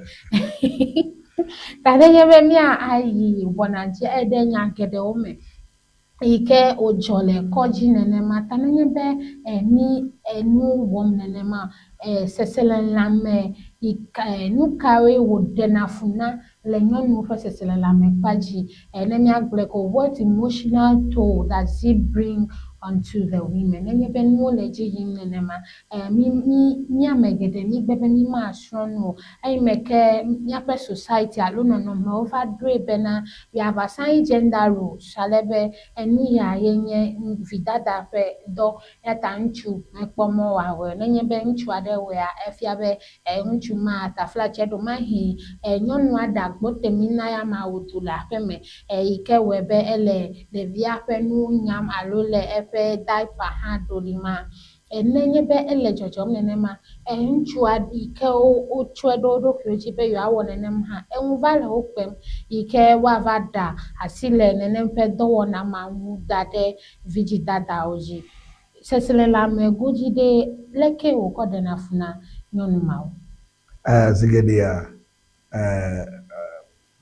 Ta nenye be mía ayi wɔna dzi eɖe nya geɖewo me. yi ke wòdzɔ le kɔdzi nenema. Ta nenye be mí enu wɔm nenema, seselelãme yi ke nu kawoe wòɖena fu na le nyɔnuwo ƒe seselelãme kpa dzi? Ne míagblɔe ko what emotional toll does it bring onto the women? Nenye be nuwo le edzi yim nenema, mí mí mí ame geɖe mígbe be mímasrɔ̃ nu o. Eyime ke míaƒe society alo nɔnɔmewo va ɖoe bena we have assigned gender roles ale be enu ya ye nye vidada ƒe dɔ eya ta ŋutsu mekpɔ mɔ wòawɔe o. Nenye be ŋutsu aɖe wɔea, efia be ŋutsu ma taflatse ɖomahi nyɔnua ɖe agbotemi na ya ma wòdu le aƒeme yi ke wɔe be ele ɖevia ƒe nuwo nyam alo le eƒe diaper hã ɖolim ma. Nenye be ele dzɔdzɔm nenema, ŋutsua yi ke wotsɔe ɖo wo ɖokuiwo dzi be yewoawɔ nenem hã, eŋu va le wo kpem yi ke woava ɖa asi le nenem ƒe dɔwɔna ma ŋu da ɖe vidzidadawo dzi. Seselelãme godzi ɖe, leke wòkɔ ɖena fu na nyɔnu mawo? Zi geɖea,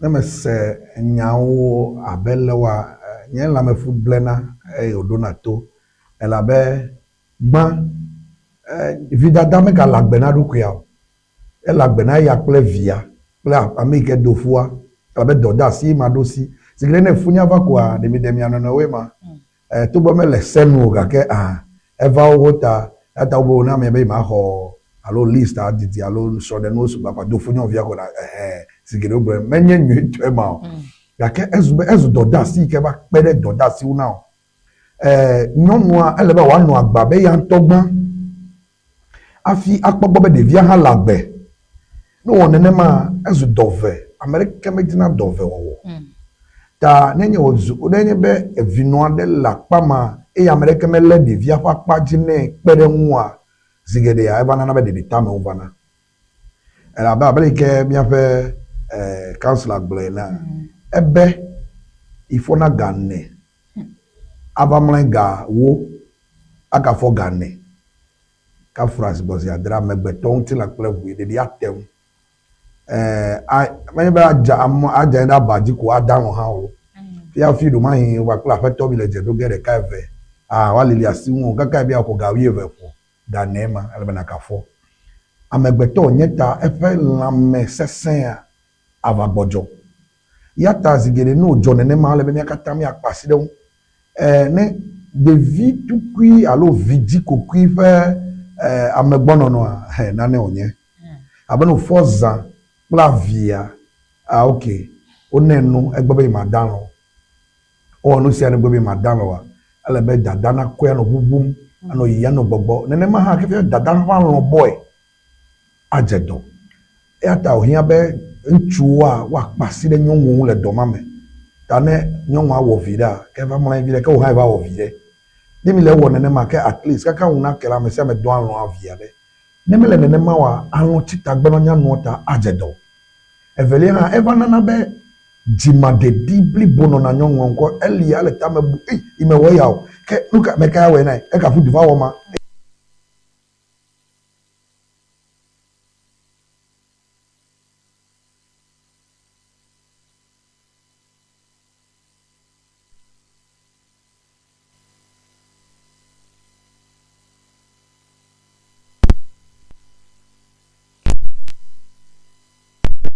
ne mese nyawo abe le woa, nye lãmefu blena eye wòɖona to. Elabe gbã, vidada megale agbe na eɖokuia o. Ele agbe na eya kple via kple ame yi ke do fua. Elabe dɔdeasi ye ma ɖo si. Zi geɖe ne funya va koa, ɖe miɖe mia nɔnɔewoe ma. Togbɔ mele se nu o gake a eva woƒe ta. Eya ta wobe wona amea be maxɔ alo list adidi alo srɔ̃ɖenuwo sugbɔ akpa do fu nyɔnuvia ko na ɛhɛ. Zi geɖe wogblɔe menye nyuitɔe ma o. Gake ezu be ezu dɔdeasi yi ke va kpe ɖe dɔdeasi ŋu na wò. Nyɔnua ele be wòanɔ agbe abe eya ŋutɔ gbã hafi akpɔ egbɔ be ɖevia hã le agbe. Ne wòwɔ nenema, ezu dɔ ve. Ame ɖeke medina dɔ ve wɔwɔ o. Ta nenye wòzu, nenye be evinɔ aɖe le akpa ma eye ame ɖeke melé ɖevia ƒe akpa dzi nɛ kpe ɖe eŋu oa, zi geɖea eva nana be ɖeɖiteameŋu vana. Elabe abe leke míaƒe councilor gblɔe enea, ebe yifɔna ga ene ava mlɔe ga wo agafɔ ga ene. Kafra zi gbɔ zi adre amegbetɔ ŋutilã kple ʋu ɖeɖi ate ŋu ɛɛ a menye be adze ame adze anyi ɖe aba dzi ko ada alɔ̃ hã o. Fia hafi ɖomahi wò kple aƒetɔ mi le dze ɖo ge ɖeka eve a woalili asi ŋuwò kaka ebia wòxɔ ga wuieve ƒo ga ene ma ele be nàgafɔ. Amegbetɔ wònye ta eƒe lãme sesẽa ava gbɔdzɔ. Ya ta zi geɖe ne wòdzɔ nenema ele be mía katã míakpe asi ɖe eŋu. E ne ɖevi tukui alo vidzi kokui ƒe e amegbɔnɔnɔa, he nane wònye. Abe ne wòfɔ zã kple avia, a ok, wonɛ nu egbe be yemada alɔ̃ o. Wowɔ nu sia nu egbe be yemada alɔ̃ oa, ele be dada nakɔe anɔ ʋuʋum, anɔ yiyim, anɔ gbɔgbɔ. Nenema hã ke fia dada ƒe alɔ̃ bɔe adze dɔ. Eya ta wòhiã be ŋutsuwoa woakpe asi ɖe nyɔnuwo ŋu le dɔ ma me. Ta ne nyɔnua wɔ vi ɖea, ke eva mlɔ anyi viɖe, ke wò hã eva wɔ vi ɖe. Ne mi le ewɔ nenema ke at least kaka ŋu nake la, ame sia ame dɔa alɔ̃a via ɖe. Ne mele nenema oa, alɔ̃ tsi tagbe na nyɔnua ta adze dɔ. Evelia hã, eva nana be dzimaɖeɖi blibo nɔna nyɔnua ŋkɔ. Elia ele tame bu, ei, yi mewɔ eya o, ke nuka, meka ya wɔe nae? Eka ƒu du va wɔ ma.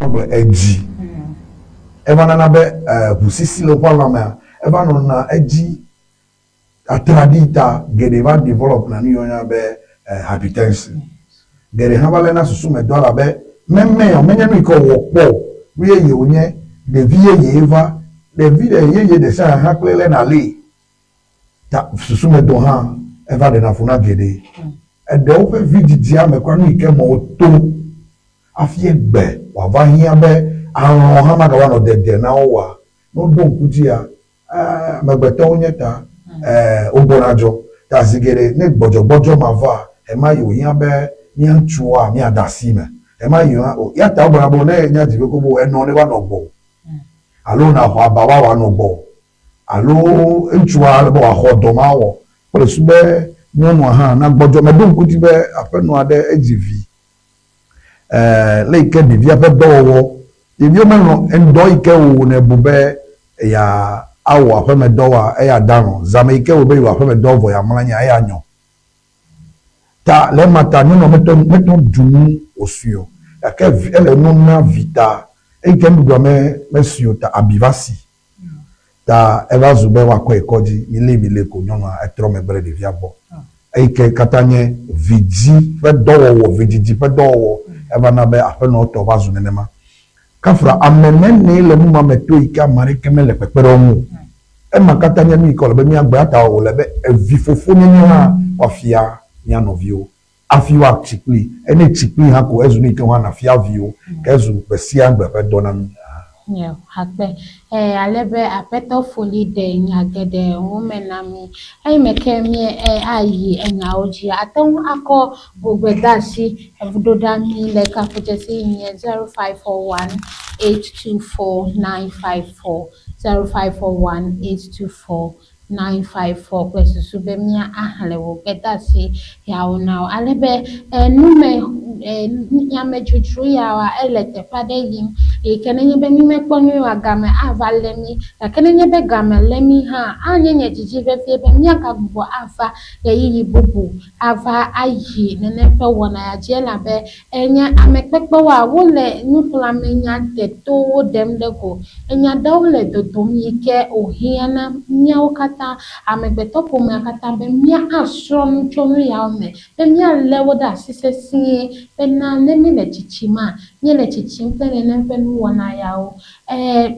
Gblɔ edzi. Eva nana be ʋusisi le woƒe lãmea eva nɔna edzi atraɖii ta geɖe va develop na nu yi woyɔna be hypertension. Geɖe hã va léna susu me dɔ elabe memea menye nu yi ke wòwɔ kpɔ o. Nu yeye wònye, ɖevi yeye va. Ɖevi ɖe yeye ɖe sia ɖe hã kloe léna lée. Ta susu me dɔ hã eva ɖena fu na geɖe. Eɖewo ƒe vidzidzia me kura nu yi ke me woto hafi egbe wòava hiã be alɔ̃ hã magava nɔ dede na wo oa, ne woɖo ŋku dzia, amegbetɔwo nye ta wogbɔna dzɔ. Ta zi geɖe ne gbɔdzɔgbɔdzɔ ma va, ɣemaɣi wòhiã be mía ŋutsuwoa míade asi eme. Ɣemaɣi hã o, ya ta wogblɔna be ne enya dzi be ko enɔ neva nɔ gbɔwò alo nàxɔ aba va wòanɔ gbɔwò alo ŋutsua ele be wòaxɔ dɔ ma awɔ kple susu be nyɔnua hã nagbɔdzɔ. Meɖo ŋku edzi be aƒenɔ aɖe edzi vi le yi ke ɖevia ƒe dɔwɔwɔ, ɖeviwo melɔ̃ ŋdɔ yi ke wò nèbu be yeawɔ aƒemedɔ oa, eya da alɔ̃. Zãme yi ke wò be yewɔ aƒemedɔ vɔ yeamlɔ anyia, eya nyɔ. Ta le ema ta nyɔnua mete ŋu mete ŋu ɖu nu wòsui o. Gake vi ele nu na vi ta eyi ke nuɖuɖua me mesui o ta abi va si. Ta eva zu be woakɔe yi kɔdzi. Milée milée ko nyɔnua etrɔ megbe ɖe ɖevia gbɔ. Eyi ke katã nye vidzi ƒe dɔwɔwɔ, vidzidzi ƒe dɔwɔwɔ. Eva na be aƒenɔwo tɔ va zu nenema. Kafra ame nɛnɛe le nu ma me to yi ke ame aɖeke mele kpekpeɖeŋu ŋu o. Ema katã nye nu yi ke wòle be míagbe eya ta wòle be evifofonyenye hã woafia mía nɔviwo hafi woatsi kplii. Eye ne etsi kplii hã ko ezu nu yi ke hã nàfia viwò ke ezu gbe sia gbe ƒe dɔ na mí. Nye akpe. E, ale be Aƒetɔ Foli ɖe nya geɖe wo me na mí. Eyi me ke mí e, ayi enyawo dzi. Ate ŋu akɔ wò gbedeasi ɖo ɖa mí le kaƒodzesi yi nye 0541 824 954, 0541 824 954 kple susu be mía axlẽ wò gbedeasi yawo na wò. Ale be e, nume e, nyamedzodzro yawoa, ele teƒe aɖe yim yi ke nenye be mímekpɔ nyuie oa, game ava lé mí. Gake nenye be game lé mí hã, anye nye didi vevie be míagagbugbɔ ava ɣeyiɣi bubu ava ayi nenem ƒe wɔna ya dzi elabe enye amekpekpewoa, wole nuxlɔ̃amenya detowo ɖem ɖe go. Enya ɖewo le dodom yi ke wòhiã na míawo katã, amegbetɔƒomea katã be míasrɔ̃ nu tso nu yawo me, be míalé wo ɖe asi sesĩe bena ne míele tsitsima, míele tsitsim kple nenem ƒe nuwɔna yawo. E.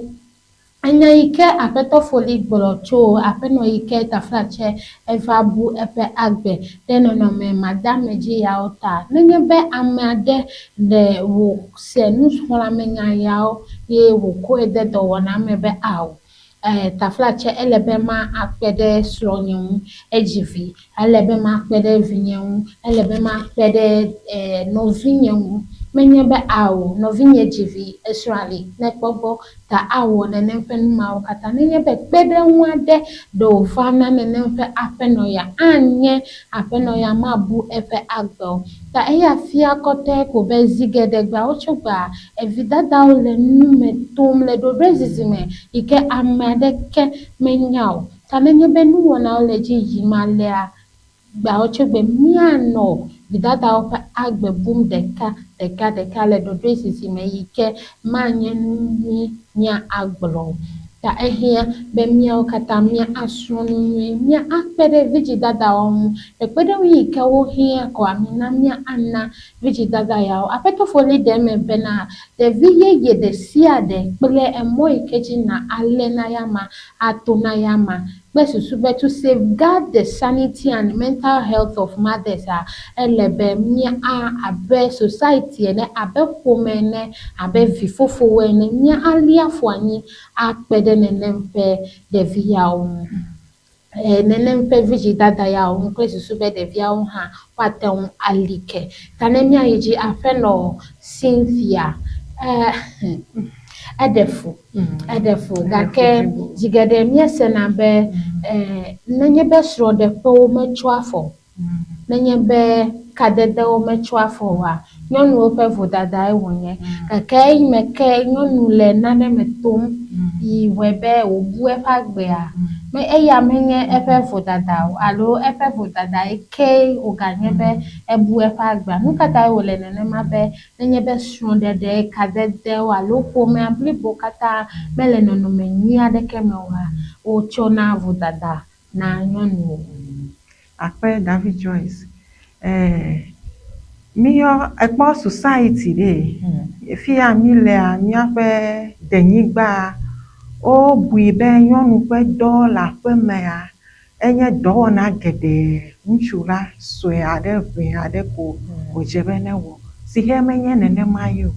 Enya yi ke Aƒetɔ Foli gblɔ tso aƒenɔ yi ke taflatse eva bu eƒe agbe ɖe nɔnɔme madeamedzi yawo ta. Nenye be ame aɖe ɖe wòse nuxlɔ̃amenya yawo ye wòkɔe de dɔwɔna me be ao, e, taflatse ele be ma akpe ɖe srɔ̃nye ŋu, edzi vi, ele be makpe ɖe vinye ŋu, ele be makpe ɖe, e, nɔvinye ŋu. Menye be ao, nɔvinye dzi vi, esrɔ̃a li, nekpɔ gbɔ ta awɔ nenem ƒe nu mawo katã. Nenye be kpeɖeŋu aɖe ɖe wòva na nenem ƒe aƒenɔ ya, anye aƒenɔ ya mabu eƒe agbe o. Ta eya fia kɔtɔe ko be zi geɖe gbeawo tso gbea, evidadawo le nu me tom le ɖoɖoezizi me yi ke ame aɖeke menya o. Ta nenye be nuwɔnawo le edzi yim alea, gbeawo tso gbe míanɔ vidadawo ƒe agbe bum ɖeka ɖeka ɖeka le ɖoɖoezizi me yi ke manye nu nyui míagblɔ o. Ta ehiã be míawo katã míasrɔ̃ nu nyui, míakpe ɖe vidzidadawo ŋu. Kpekpeɖeŋu yi ke wohiã koa, mina míana vidzidada yawo. Aƒetɔ Foli ɖe eme bena, ɖevi yeye ɖe sia ɖe kple emɔ yi ke dzi na alé na yama ato na yama kple susu be to safeguard the sanity and mental health of mothers a, ele be mía abe society ene, abe ƒome ene, abe vifofowo ene, mía alia afɔ anyi akpe ɖe nenem ƒe ɖevi yawo ŋu. E, nenem ƒe vidzidada yawo ŋu kple susu be ɖeviawo hã woate ŋu ali ke. Ta ne míayi dzi aƒenɔ Cynthia, e, eɖe fu. Eɖe fu gake zi geɖe míesena be nenye be srɔ̃ɖeƒewo metsɔa afɔ o, nenye be kadedewo metsɔa afɔ oa, nyɔnuwo ƒe vodadae wònye. Gake eyime ke nyɔnu le nane me tom yi wɔe be wòbu eƒe agbea, eya menye eƒe vodada o alo eƒe vodadae kee wòganye be ebu eƒe agbea. Nu ka tae wòle nenema be Nenye be srɔ̃ɖeɖe, kadedewo alo ƒomea blibo katã mele nɔnɔme nyui aɖeke me oa, wotsɔna vodada na nyɔnuwo. Akpe David Joyce, Ɛɛ, míyɔ ekpɔ society ɖee, fiya mílea, míaƒe denyigbaa, wobui be nyɔnu ƒe dɔ le aƒemea, Enye dɔwɔna geɖe ŋutsu la sue aɖe ʋɛ aɖe ko wòdze be newɔ, si xe menye nenema ye o.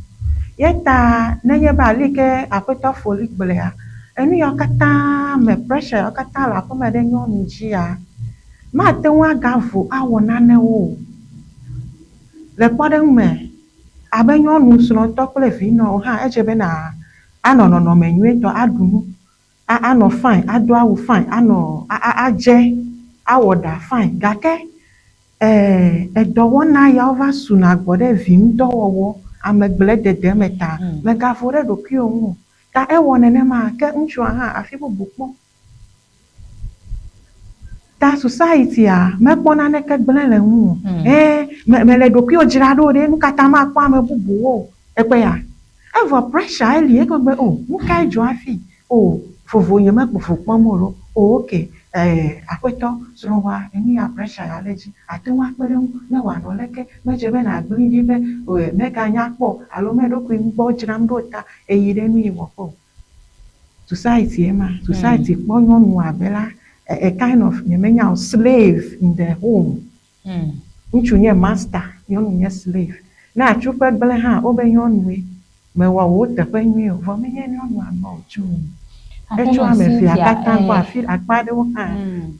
Ye ta nenye be aleke Aƒetɔ Foli gblɔea, enu yawo katã me, pressure yawo katã le aƒeme ɖe nyɔnu dzia, mate ŋu agavo awɔ nanewo o. Le kpɔɖeŋu me, abe nyɔnu srɔ̃tɔ kple vinɔwo hã, edze be na anɔ nɔnɔme nyuietɔ aɖu nu a anɔ fine, ado awu fine, anɔ a a adze, awɔ ɖa fine gake e edɔwɔna yawo va suna gbɔ ɖe vi ŋudɔwɔwɔ, amegblẽdede me ta mègavo ɖe ɖokuiwò ŋu o. Ta ewɔ nenema ke ŋutsua hã afi bubu kpɔm. Ta society-a mekpɔ naneke gblẽ le ŋuwò o. Ẽ, me mele ɖokuiwò dzra ɖo ɖe, nukata makpɔ ame bubuwo o? Ekpɔea? Evɔ pressure eli egbegbe o nukae dzɔ hafi o vovo nye me vovo kpɔm o lo o ok eh aƒetɔ srɔ̃wòa enu ya pressure ya le edzi ate ŋu akpe ɖe eŋu ne wòanɔ leke medze be nàgblẽe ɖi be mega nya kpɔ o alo me ɖokui gbɔ dzram ɖo ta eyi ɖe nu yi wɔƒe o. Society ye ma society kpɔ nyɔnu abe la a kind of nye menya o slave in the home. Ŋutsu nye master, nyɔnu nye slave. Ne atsu ƒe gblẽ hã, wobe nyɔnue. Mewɔ wò teƒe nyuie o, vɔ menye nyɔnua gbɔ wòtso o. Etso ame evea katã gbɔ, afi akpa aɖewo hã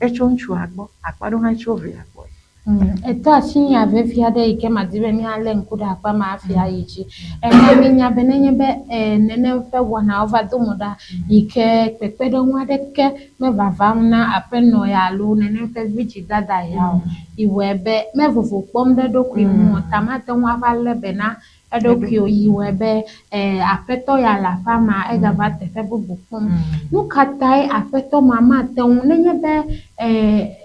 etso ŋutsua gbɔ, akpa aɖewo hã etso via gbɔ. Etɔ asi nya vevi aɖe yi ke madi be míalé ŋku ɖe akpa ma hafi ayi dzi. Ena míenya be nenye be nenem ƒe wɔnawo va do mo ɖa yi ke kpekpeɖeŋu aɖeke mevavam na aƒenɔ ya alo nenem ƒe vidzidada ya o. Yi wɔe be me vovo kpɔm ɖe eɖokui ŋu o ta mate ŋu ava lé be na eɖokui o. Yi wɔe be aƒetɔ ya le aƒea mea, egava teƒe bubu kpɔm. Nu ka tae aƒetɔ ma mate ŋu nenye be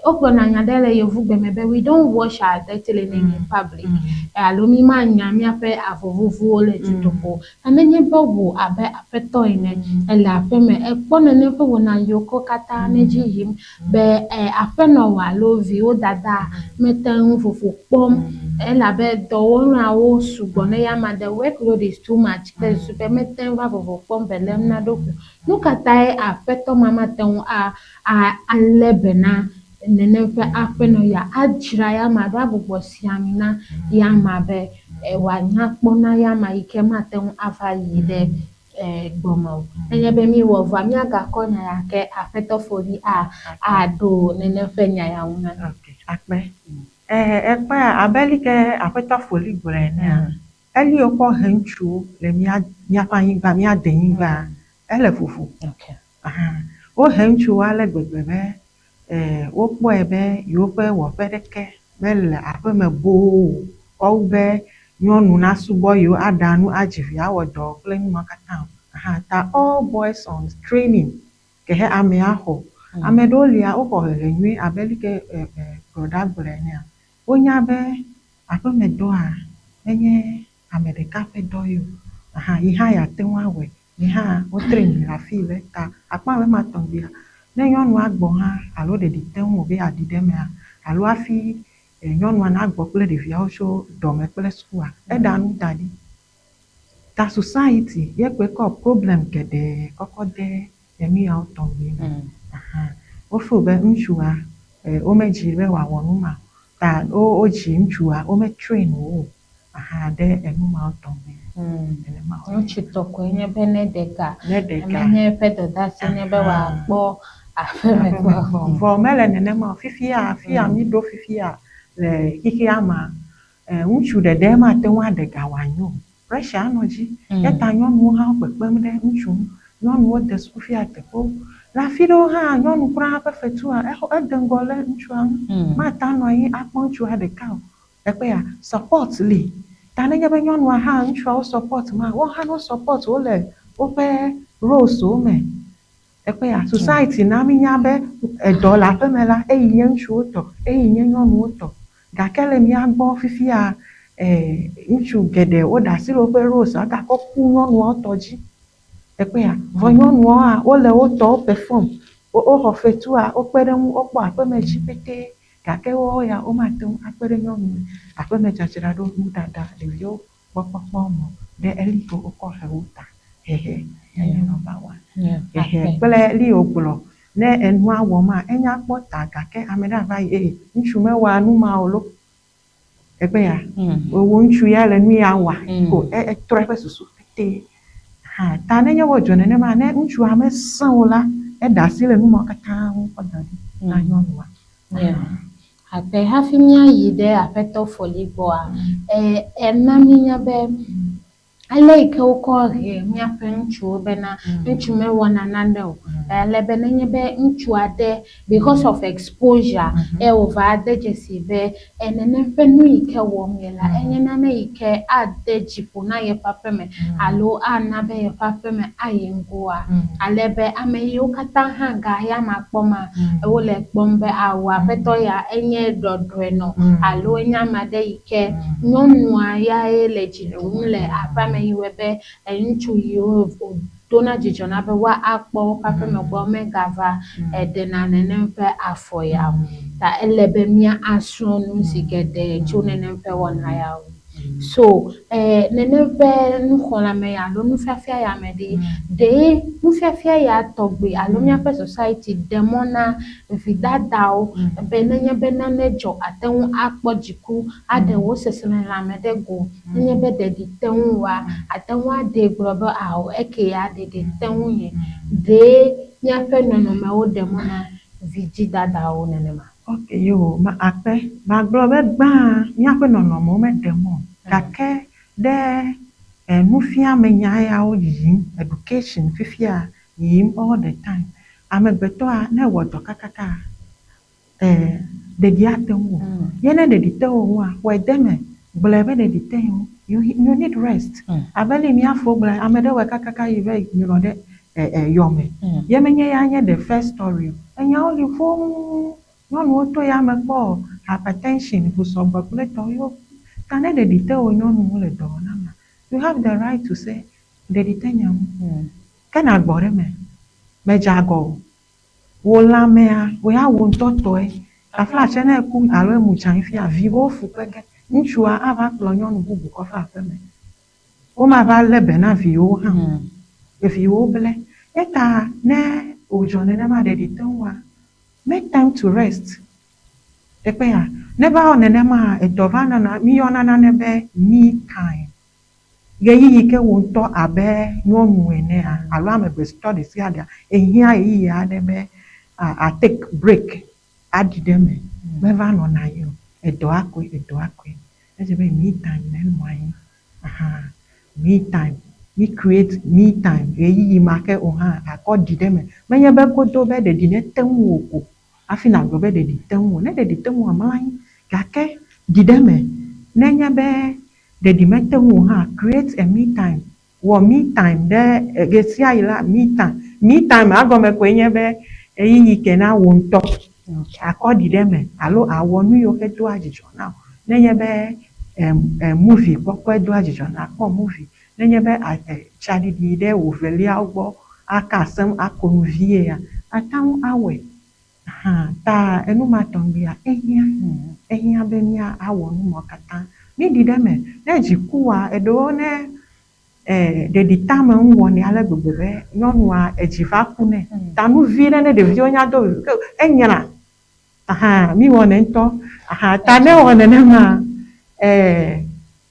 wogblɔna nya ɖe le yevugbe me be we don't wash our dirty linen in public alo mi manya míaƒe avɔ vuvuwo le dutoƒo o. Ta nenye be wò abe aƒetɔ ene èle aƒeme, èkpɔ nane ƒe wɔna yiwo ke katã ne dzi yim be aƒenɔwò alo viwò dada mete ŋu vovo kpɔm elabe dɔwɔnawo sugbɔ ne ya ma the workload is too much kple susu be mete ŋu va vovo kpɔm be lém na eɖokui o. Nu ka tae aƒetɔ ma mate ŋu a a alé be na nenem ƒe aƒenɔ ya adzra ya ma ɖo agbugbɔ si ami na ya ma be wòanya kpɔ na ya ma yi ke mate ŋu ava yi ɖe gbɔme o. Nenye be míewɔ vɔa, míagakɔ nya ya ke aƒetɔ Foli a aɖo nenem ƒe nya ya ŋu na mí. Ok, akpe. Ekpɔa, abe leke aƒetɔ Foli gblɔe enea, Eli wokɔ he ŋutsuwo le mía míaƒe anyigba, mía denyigba, ele vovo. Aha. Wohe ŋutsuwo ale gbegbe be wokpɔe be yewoƒe wɔƒe ɖeke mele aƒeme boo o. Kɔ wu be nyɔnu nasubɔ yewo aɖa nu, adzi vi, awɔ dɔ kple nu ma katã o. Aha ta all boys on training ke he amea xɔ. Ame ɖewo lia woxɔ hehe nyui abe leke brɔda gblɔe enea. Wonya be aƒemedɔa menye ame ɖeka ƒe dɔ ye o. Aha yi hã yeate ŋu awɔe. Yi hã wo train le afi le ta akpa be ma tɔŋgbia. Ne nyɔnua gbɔ hã alo ɖeɖi te ŋu be yeaɖi ɖe emea alo hafi nyɔnua nagbɔ kple ɖeviawo tso dɔme kple sukua, eɖa nu da ɖi. Ta society ye koe kɔ problem geɖe kɔkɔ de enu yawo tɔŋgbi me. Aha. Wo feel be ŋutsua womedzi be wòawɔ nu ma o. Ta wodzi ŋutsua wome train wo o. Aha ɖe enu mawo tɔŋgbi me. Nenema wòle. Ŋutsu tɔ koe nye be ne ɖe ga. Ne ɖe ga. Menye eƒe dɔdeasi nye be wòakpɔ aƒeme gbɔ. Vɔ mele nenema o. Fifia, afia mi ɖo fifia le xexea mea, ŋutsu ɖeɖe mate ŋu aɖe ga wòanyo o. Pressure anɔ dzi. Eya ta nyɔnuwo hã kpekpem ɖe ŋutsu ŋu. Nyɔnuwo de suku fia teƒewo. Le afi ɖewo hã nyɔnu kura ƒe fetua exɔ ede ŋgɔ le ŋutsua ŋu. Mate anɔ anyi akpɔ ŋutsua ɖeka o. Ekpea support li. Ta nenye be nyɔnua hã ŋutsuawo support ma, woawo hã no support wo le woƒe roles wo me. Ekpea society na mi nya be edɔ le aƒeme la eyi nye ŋutsuwo tɔ, eyi nye nyɔnuwo tɔ. Gake le mía gbɔ fifia ŋutsu geɖe woɖe asi le woƒe roles agakɔ ku nyɔnuawo tɔ dzi. Ekpea vɔ nyɔnuawoa wole wo tɔwo perform. Woxɔ fetua, wokpe ɖe ŋu, wokpɔ aƒeme dzi pete. Gake woawo ya womate ŋu akpe ɖe nyɔnu aƒeme dzadzraɖo, nuɖaɖa, ɖeviwo gbɔkpɔkpɔ me o. Ɖe eli ke wokɔ he wo ta. Hehe enye number one. Hehe kple li wògblɔ ne enua wɔma enya kpɔ ta gake ame ɖe ava yi ee ŋutsu mewɔa nu ma o lo. Ekpea wò ŋutsu ya le nu ya wɔa ko etrɔ eƒe susu pete. Hã ta nenye wòdzɔ nenema ne ŋutsua mesẽ o la, eɖe asi le nu mawo katã ŋu kɔ da ɖi na nyɔnua. Akpe hafi míayi ɖe aƒetɔ Foli gbɔa, ena mínya be ale yi ke wokɔ he míaƒe ŋutsuwo bena ŋutsu mewɔna nane o. Ale be nenye be ŋutsu aɖe because of exposure eye wòva de dzesi be nenem ƒe nu yi ke wɔm ye la, enye nane yi ke ade dzi ƒo na yeƒe aƒeme alo ana be yeƒe aƒeme ayi ŋgɔa. Ale be ame yiwo katã hã ga ya ma kpɔma, wole kpɔm be awɔ aƒetɔ ya enye ɖɔɖɔenɔ alo enye ame aɖe yi ke nyɔnua yae le dzi ɖum le aƒea me yi wɔe be ŋutsu yiwo wòdona dzidzɔ na be woakpɔ woƒe aƒeme gbɔ megava ɖena nenem ƒe afɔ ya o. Ta ele be mía asrɔ̃ nu zi geɖe tso nenem ƒe wɔna yawo. So nenem ƒe nuxlɔ̃ame ya alo nufiafia ya me ɖe, ɖe nufiafia ya tɔgbi alo míaƒe society ɖe mɔ na vidadawo be nenye be nane dzɔ ate ŋu akpɔ dziku aɖe wo seselelãme ɖe go. Nenye be ɖeɖi te ŋu woa, ate ŋu aɖee gblɔ be ao eke ya ɖeɖi te ŋu nye. Ɖe míaƒe nɔnɔmewo ɖe mɔ na vidzidadawo nenema? Ok yo ma akpe magblɔ be gbã míaƒe nɔnɔmewo meɖe mɔ o. Gake ɖe nufiamenya yawo yiyim education fifia yiyim all the time. Amegbetɔa ne ewɔ dɔ kakaka ɖeɖi ate ŋu o. Ye ne ɖeɖi te wo ŋua, xɔe de eme gblɔe be ɖeɖi te ye ŋu. You need rest. Abe le mía fo gblɔe ame ɖe wɔe kakaka yi va nyrɔ ɖe yɔme. Ye menye ya nye the first story o. Enyawo li fũu. Nyɔnuwo to ya me kpɔ hypertension, ʋusɔgbɔ kple tɔwo. Ta ne ɖeɖi te wo nyɔnuwo le dɔ wɔm na ma, you have the right to say ɖeɖi te nye ŋu. Ke nagbɔ ɖe eme. Medze agɔ o. Wò lãmea, wò ya wò ŋutɔ tɔe. Taflatse ne eku alo emu dze anyi fia, viwo fu kpe ge. Ŋutsua ava kplɔ nyɔnu bubu kɔ va aƒeme. Womava lé be na viwo hã o. Viwo ble. Eta ne wòdzɔ nenema ɖeɖi te ŋua, make time to rest. Ekpea, ne va wɔ nenema, edɔ va nɔna, míyɔna nane be me time. Ɣeyiɣi ke wò ŋutɔ abe nyɔnu enea alo amegbetɔ ɖe sia ɖea, ehiã ɣeyiɣi aɖe be a take break aɖi ɖe eme. Meva nɔna anyi o. Edɔ akoe, edɔ akoe. Edze be me time nenɔ anyi. Ahan. Me time. Mi create me time. Ɣeyiɣi ma ke wò hã àkɔ ɖi ɖe eme. Menye be godo be ɖeɖi nete ŋuwò ko hafi nàgblɔ be ɖeɖi te ŋuwò. Ne ɖeɖi te ŋuwòa, mlɔ anyi. Gake ɖi ɖe eme. Nenye be ɖeɖi mete ŋuwò o hã, create a me time. Wɔ me time ɖe ɣesiaɣi la, me time. Me time egɔme koe nye be ɣeyiɣi ke na wò ŋutɔ àkɔ ɖi ɖe eme alo àwɔ nu yiwo ke doa dzidzɔ na wò. Nenye be movie kpɔkpɔe doa dzidzɔ na kpɔ movie. Nenye be tsaɖiɖi ɖe wò veliawo gbɔ aka asem ako nu viea, àte ŋu awɔe. Hã ta enu ma tɔŋgbia ehiã. Ehiã be mía awɔ nu mawo katã. Míɖi ɖe eme. Ne dzi kua, eɖewo ne ɖeɖi te ame ŋu wɔnɛ ale gbegbe be nyɔnua edzi va ku nɛ. Ta nu vi ɖe ne ɖeviwo nya do vivi ke enyra. Aha mí wɔnɛ ŋutɔ. Aha ta ne ewɔ nenema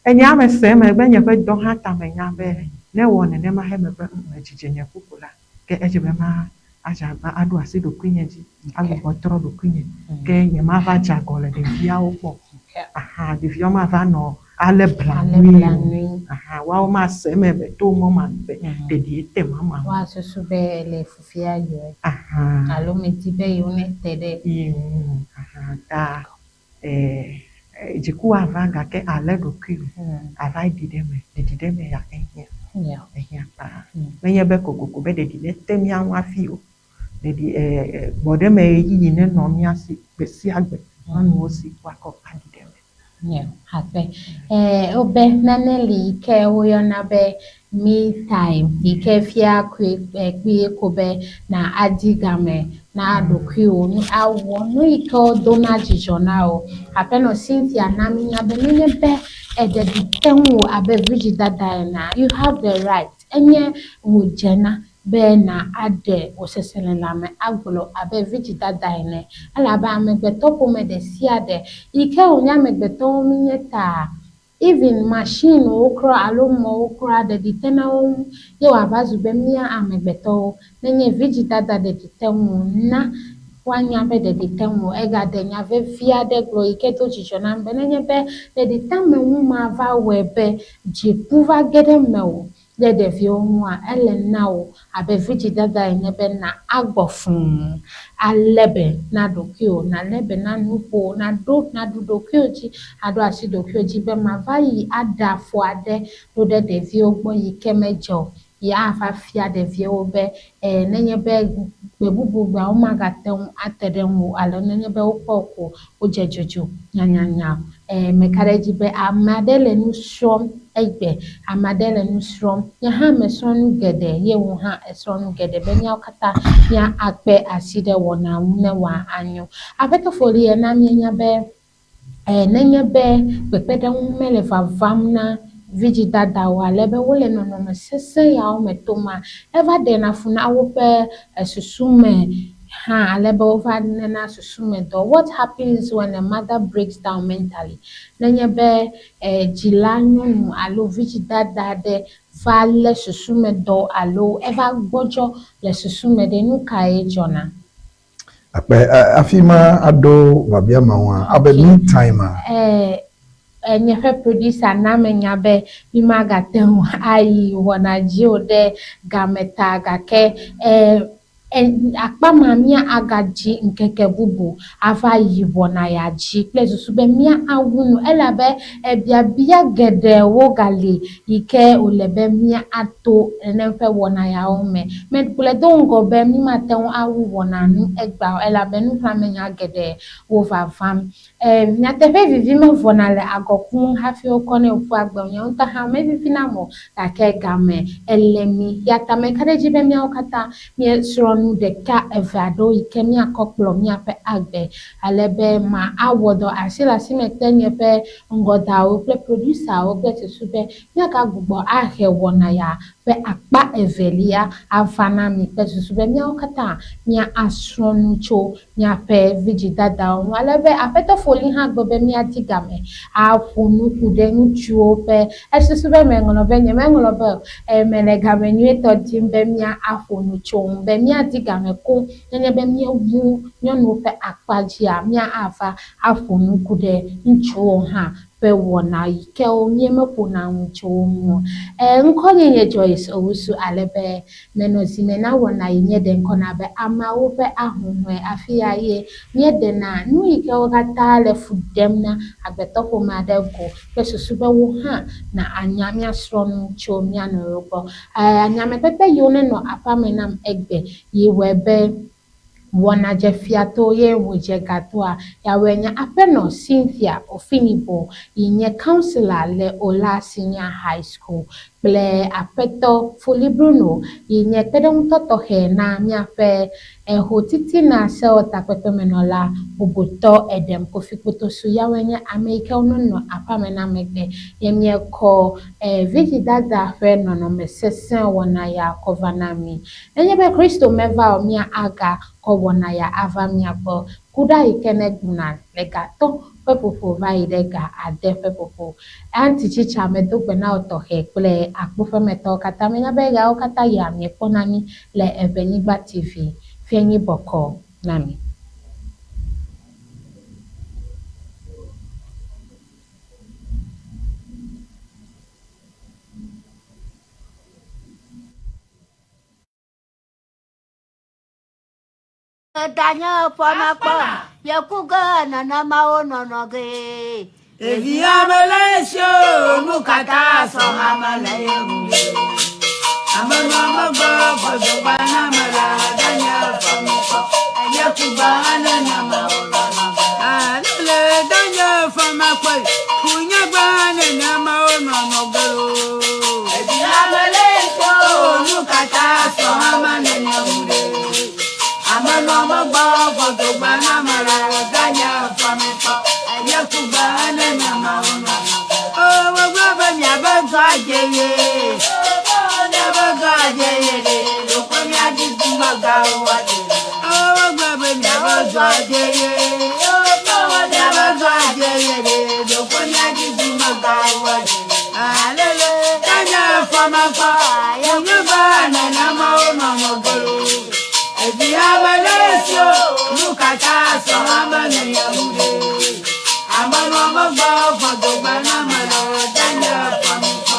enye ame se eme be nye ƒe dɔ hã ta menya be ne ewɔ nenema he megbe medzidze nye kuku la. Ke edze be ma adze agba aɖo asi ɖokuinye dzi, agbugbɔ trɔ ɖokuinye. Ke nyemava dze agɔ le ɖeviawo gbɔ o. Aha, ɖeviawo mava nɔ alé blanui o. Aha, woawo mase eme be to mɔ ma nu be ɖeɖie te mama ŋu. Woasusu be ele fufia yɔe. Aha. Alo medi be yewo nete ɖe. Ye ŋu. Aha, ta dziku ava gake àlé ɖokuiwò ava ɖi ɖe eme. Ɖiɖi ɖe eme ya ehiã. Ehiã kpaa. Menye be kokoko be ɖeɖi nete mía ŋu hafi o. Ɖeɖi gbɔɖeme ɣeyiɣi nenɔ mía si gbe sia gbe, nyɔnuwo si woakɔ aɖi ɖe eme. Akpe. Wobe nane li yi ke woyɔna be me time yi ke fia kpuie ko be na adi game na ɖokuiwò nu awɔ nu yi ke dona dzidzɔ na wò. Aƒenɔ Cynthia na mínya be nenye be eɖeɖi te ŋuwò abe vidzidada enea, you have the right, enye wò dzena be na aɖe wò seselelãme agblɔ abe vidzidada ene. Elabe amegbetɔ ƒome ɖe sia ɖe yi ke wònye amegbetɔwo mínye taa, Even machine wo kura alo mɔwo kura ɖeɖi tena wo ŋu ye wòava zu be mía amegbetɔwo nenye vidzidada ɖeɖi te ŋu na woanya be ɖeɖi te ŋu. Egaɖe nya vevi aɖe gblɔ yi ke do dzidzɔ nam be nenye be ɖeɖiteameŋu ma va wɔe be dziku va ge ɖe mewò Ɖe ɖeviwo ŋua, ele na wò abe vidzidada ene be nàagbɔ fũu, alé be na ɖokuiwò, nàlé be na nuƒo, nàɖo, nàɖu ɖokuiwò dzi, aɖo asi ɖokuiwò dzi be mava yi aɖe afɔ aɖe ɖo ɖe ɖeviwo gbɔ yi ke medze o, yi ava fia ɖeviawo be, ẽ, nenye be gbe bubu gbea womagate ŋu ate ɖe ŋuwò o alo nenye be wokpɔ wò ko wodze dzodzo nyanyanya o. Ẽ, meka ɖe edzi be ame aɖe le nu srɔ̃m egbe, ame aɖe le nu srɔ̃m. Nye hã mesrɔ̃ nu geɖe ye wò hã èsrɔ̃ nu geɖe be míawo katã míakpe asi ɖe wɔnaa ŋu ne wòanyo. Aƒetɔ Foli, ena míenya be ẽ, nenye be kpekpeɖeŋu mele vavam na vidzidadawo ale be wole nɔnɔme sesẽ yawo me toma, eva ɖena fu na woƒe susu me hã ale be wova nena susu me dɔ. What happens when a mother breaks down mentally? Nenye be dzila nyɔnu alo vidzidada aɖe va lé susu me dɔ alo eva gbɔdzɔ le susu me ɖe, nu kae dzɔna? Akpe hafi ma aɖo biabia ma ŋua, abe me time a. Nye ƒe producer na menya be mi magate ŋu ayi wɔna dzi o ɖe game ta gake Akpa ma mía agadzi ŋkeke bubu ava yi wɔna ya dzi kple susu be mía awu nu elabe ebiabia geɖewo gali yi ke wòle be mía ato nenem ƒe wɔna yawo me. Megblɔe do ŋgɔ be mí mate ŋu awu wɔna nu egbea o elabe nuxlɔ̃amenya geɖewo vavam. E, nyateƒe vivi mevɔna le agɔ kum hafi wokɔnɛ ƒua gbe o. Nye ŋutɔ hã mevivi nam o, gake game ele mí. Ya ta meka ɖe edzi be míawo katã míesrɔ̃ nu ɖeka eve aɖewo yi ke míakɔ kplɔ míaƒe agbe ale be ma awɔ dɔ asi le asi me kple nye ƒe ŋgɔdawo kple producer-wo kple susu be míagagbugbɔ ahe wɔna ya ƒe akpa evelia ava na mi kple susu be míawo katã míasrɔ̃ nu tso míaƒe vidzidadawo ŋu. Ale be Aƒetɔ Foli hã gblɔ be míadi game aƒo nu ku ɖe ŋutsuwo ƒe Esusu be meŋlɔ be, nyemeŋlɔ be o. E, mele game nyuietɔ dim be míaƒo nu tso ŋu, be míadi game koŋ nenye be míewu nyɔnuwo ƒe akpa dzia, míava aƒo nu ku ɖe ŋutsuwo hã. ƒe wɔna yi ke wo míemeƒona nu tso wo ŋu o. E, ŋkɔnye nye Joyce Owusu ale be menɔ zime na wɔna yi míeɖe ŋkɔ na be ameawo ƒe ahuhɔ̃e afi ya ye míeɖena nu yi ke wo katã le fu ɖem na agbetɔƒomea ɖe go kple susu be wo hã na anya míasrɔ̃ nu tso mía nɔewo gbɔ. E, nyamekpekpe yiwo nenɔ aƒea me nam egbe yi wɔe be wɔna dze fiato ye wòdze gatoa, yawoe nye aƒenɔ Cynthia Ofinibo yi nye councillor le Ola Senior High School kple aƒetɔ Foli Bruno yi nye kpeɖeŋutɔ tɔxɛ na míaƒe eho titina sewɔtakpekpemenɔla bubutɔ Edem Kofi Kpotosu yawoe nye ame yi ke wonenɔ aƒea me na megbe ye míekɔ e, vidzidada ƒe nɔnɔme sesẽ wɔna ya kɔ va na mi. Nenye be Kristo meva o mía aga kɔ wɔna ya ava mía gbɔ. Kuɖa yi ke ne gbuna le ga atɔ̃ ƒe ƒoƒo va yi ɖe ga ade ƒe ƒoƒo. Aunty Tsitsa medo gbe na wò tɔxɛ kple akpoƒemetɔwo katã. Menya be ɣeawo katã yia miekpɔna mí le Eʋenyigba TV. Fienyi bɔkɔ na mi. Tanye fɔmakpɔ, yeku ge nenemawo nɔnɔ ge. Ɖevi ame le esi o, nu katã sɔ ame le ye ŋu. Ame nɔ megbe gbɔdɔgba na ame la, danye fɔmikpɔ, yeku gbe nenemawo nɔnɔ ge. Alele danye fɔmakpɔ, kunyagbe nenemawo nɔnɔ ge loo. Ɖevi ame le esi o, nu katã sɔ ame le ye ŋu ɖe. Ame nɔ megbe gbɔdɔgba na ame la, danye fɔmikpɔ, yeku gbe nenemawo nɔnɔ ge. O, wogblɔ be miabe dɔ dze ye. Miabe dɔ dze ye ɖe, ɖeko miadi dumegãwo woadze. O, wogblɔ be miabe dɔ dze ye. Miabe dɔ dze ye ɖe, ɖeko miadi dumegãwo woadze. Alele, danye fɔmakpɔ, yenyegbe nenemawo nɔnɔ ge loo. Evi ame le esi o, nu katã sɔ ame le ye ŋu ɖe. Ame nɔ megbe gbɔdɔgba na ame le danye fɔmikpɔ,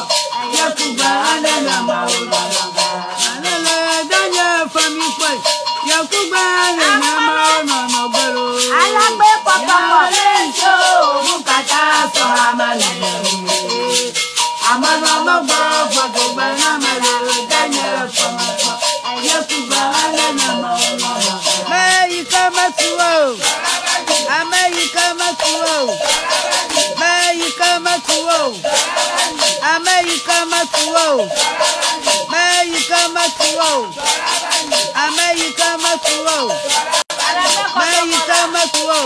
yeku gbe nenemawo nɔnɔ ge. Alele danye fɔmikpɔ, yeku gbe nenemawo nɔnɔ ge loo. Alagbe kpɔkpɔkpɔ. Ame le esi o, nu katã sɔ ame le ye ŋu ɖe. Ame nɔ megbe gbɔdɔgba na ame le danye fɔmikpɔ, yeku gbe nenemawo nɔnɔ ge. Ame yi ke metu o, ame yi ke metu o, ame yi ke metu o, ame yi ke metu o, ame yi ke metu o, ame yi ke metu o, ame yi ke metu o.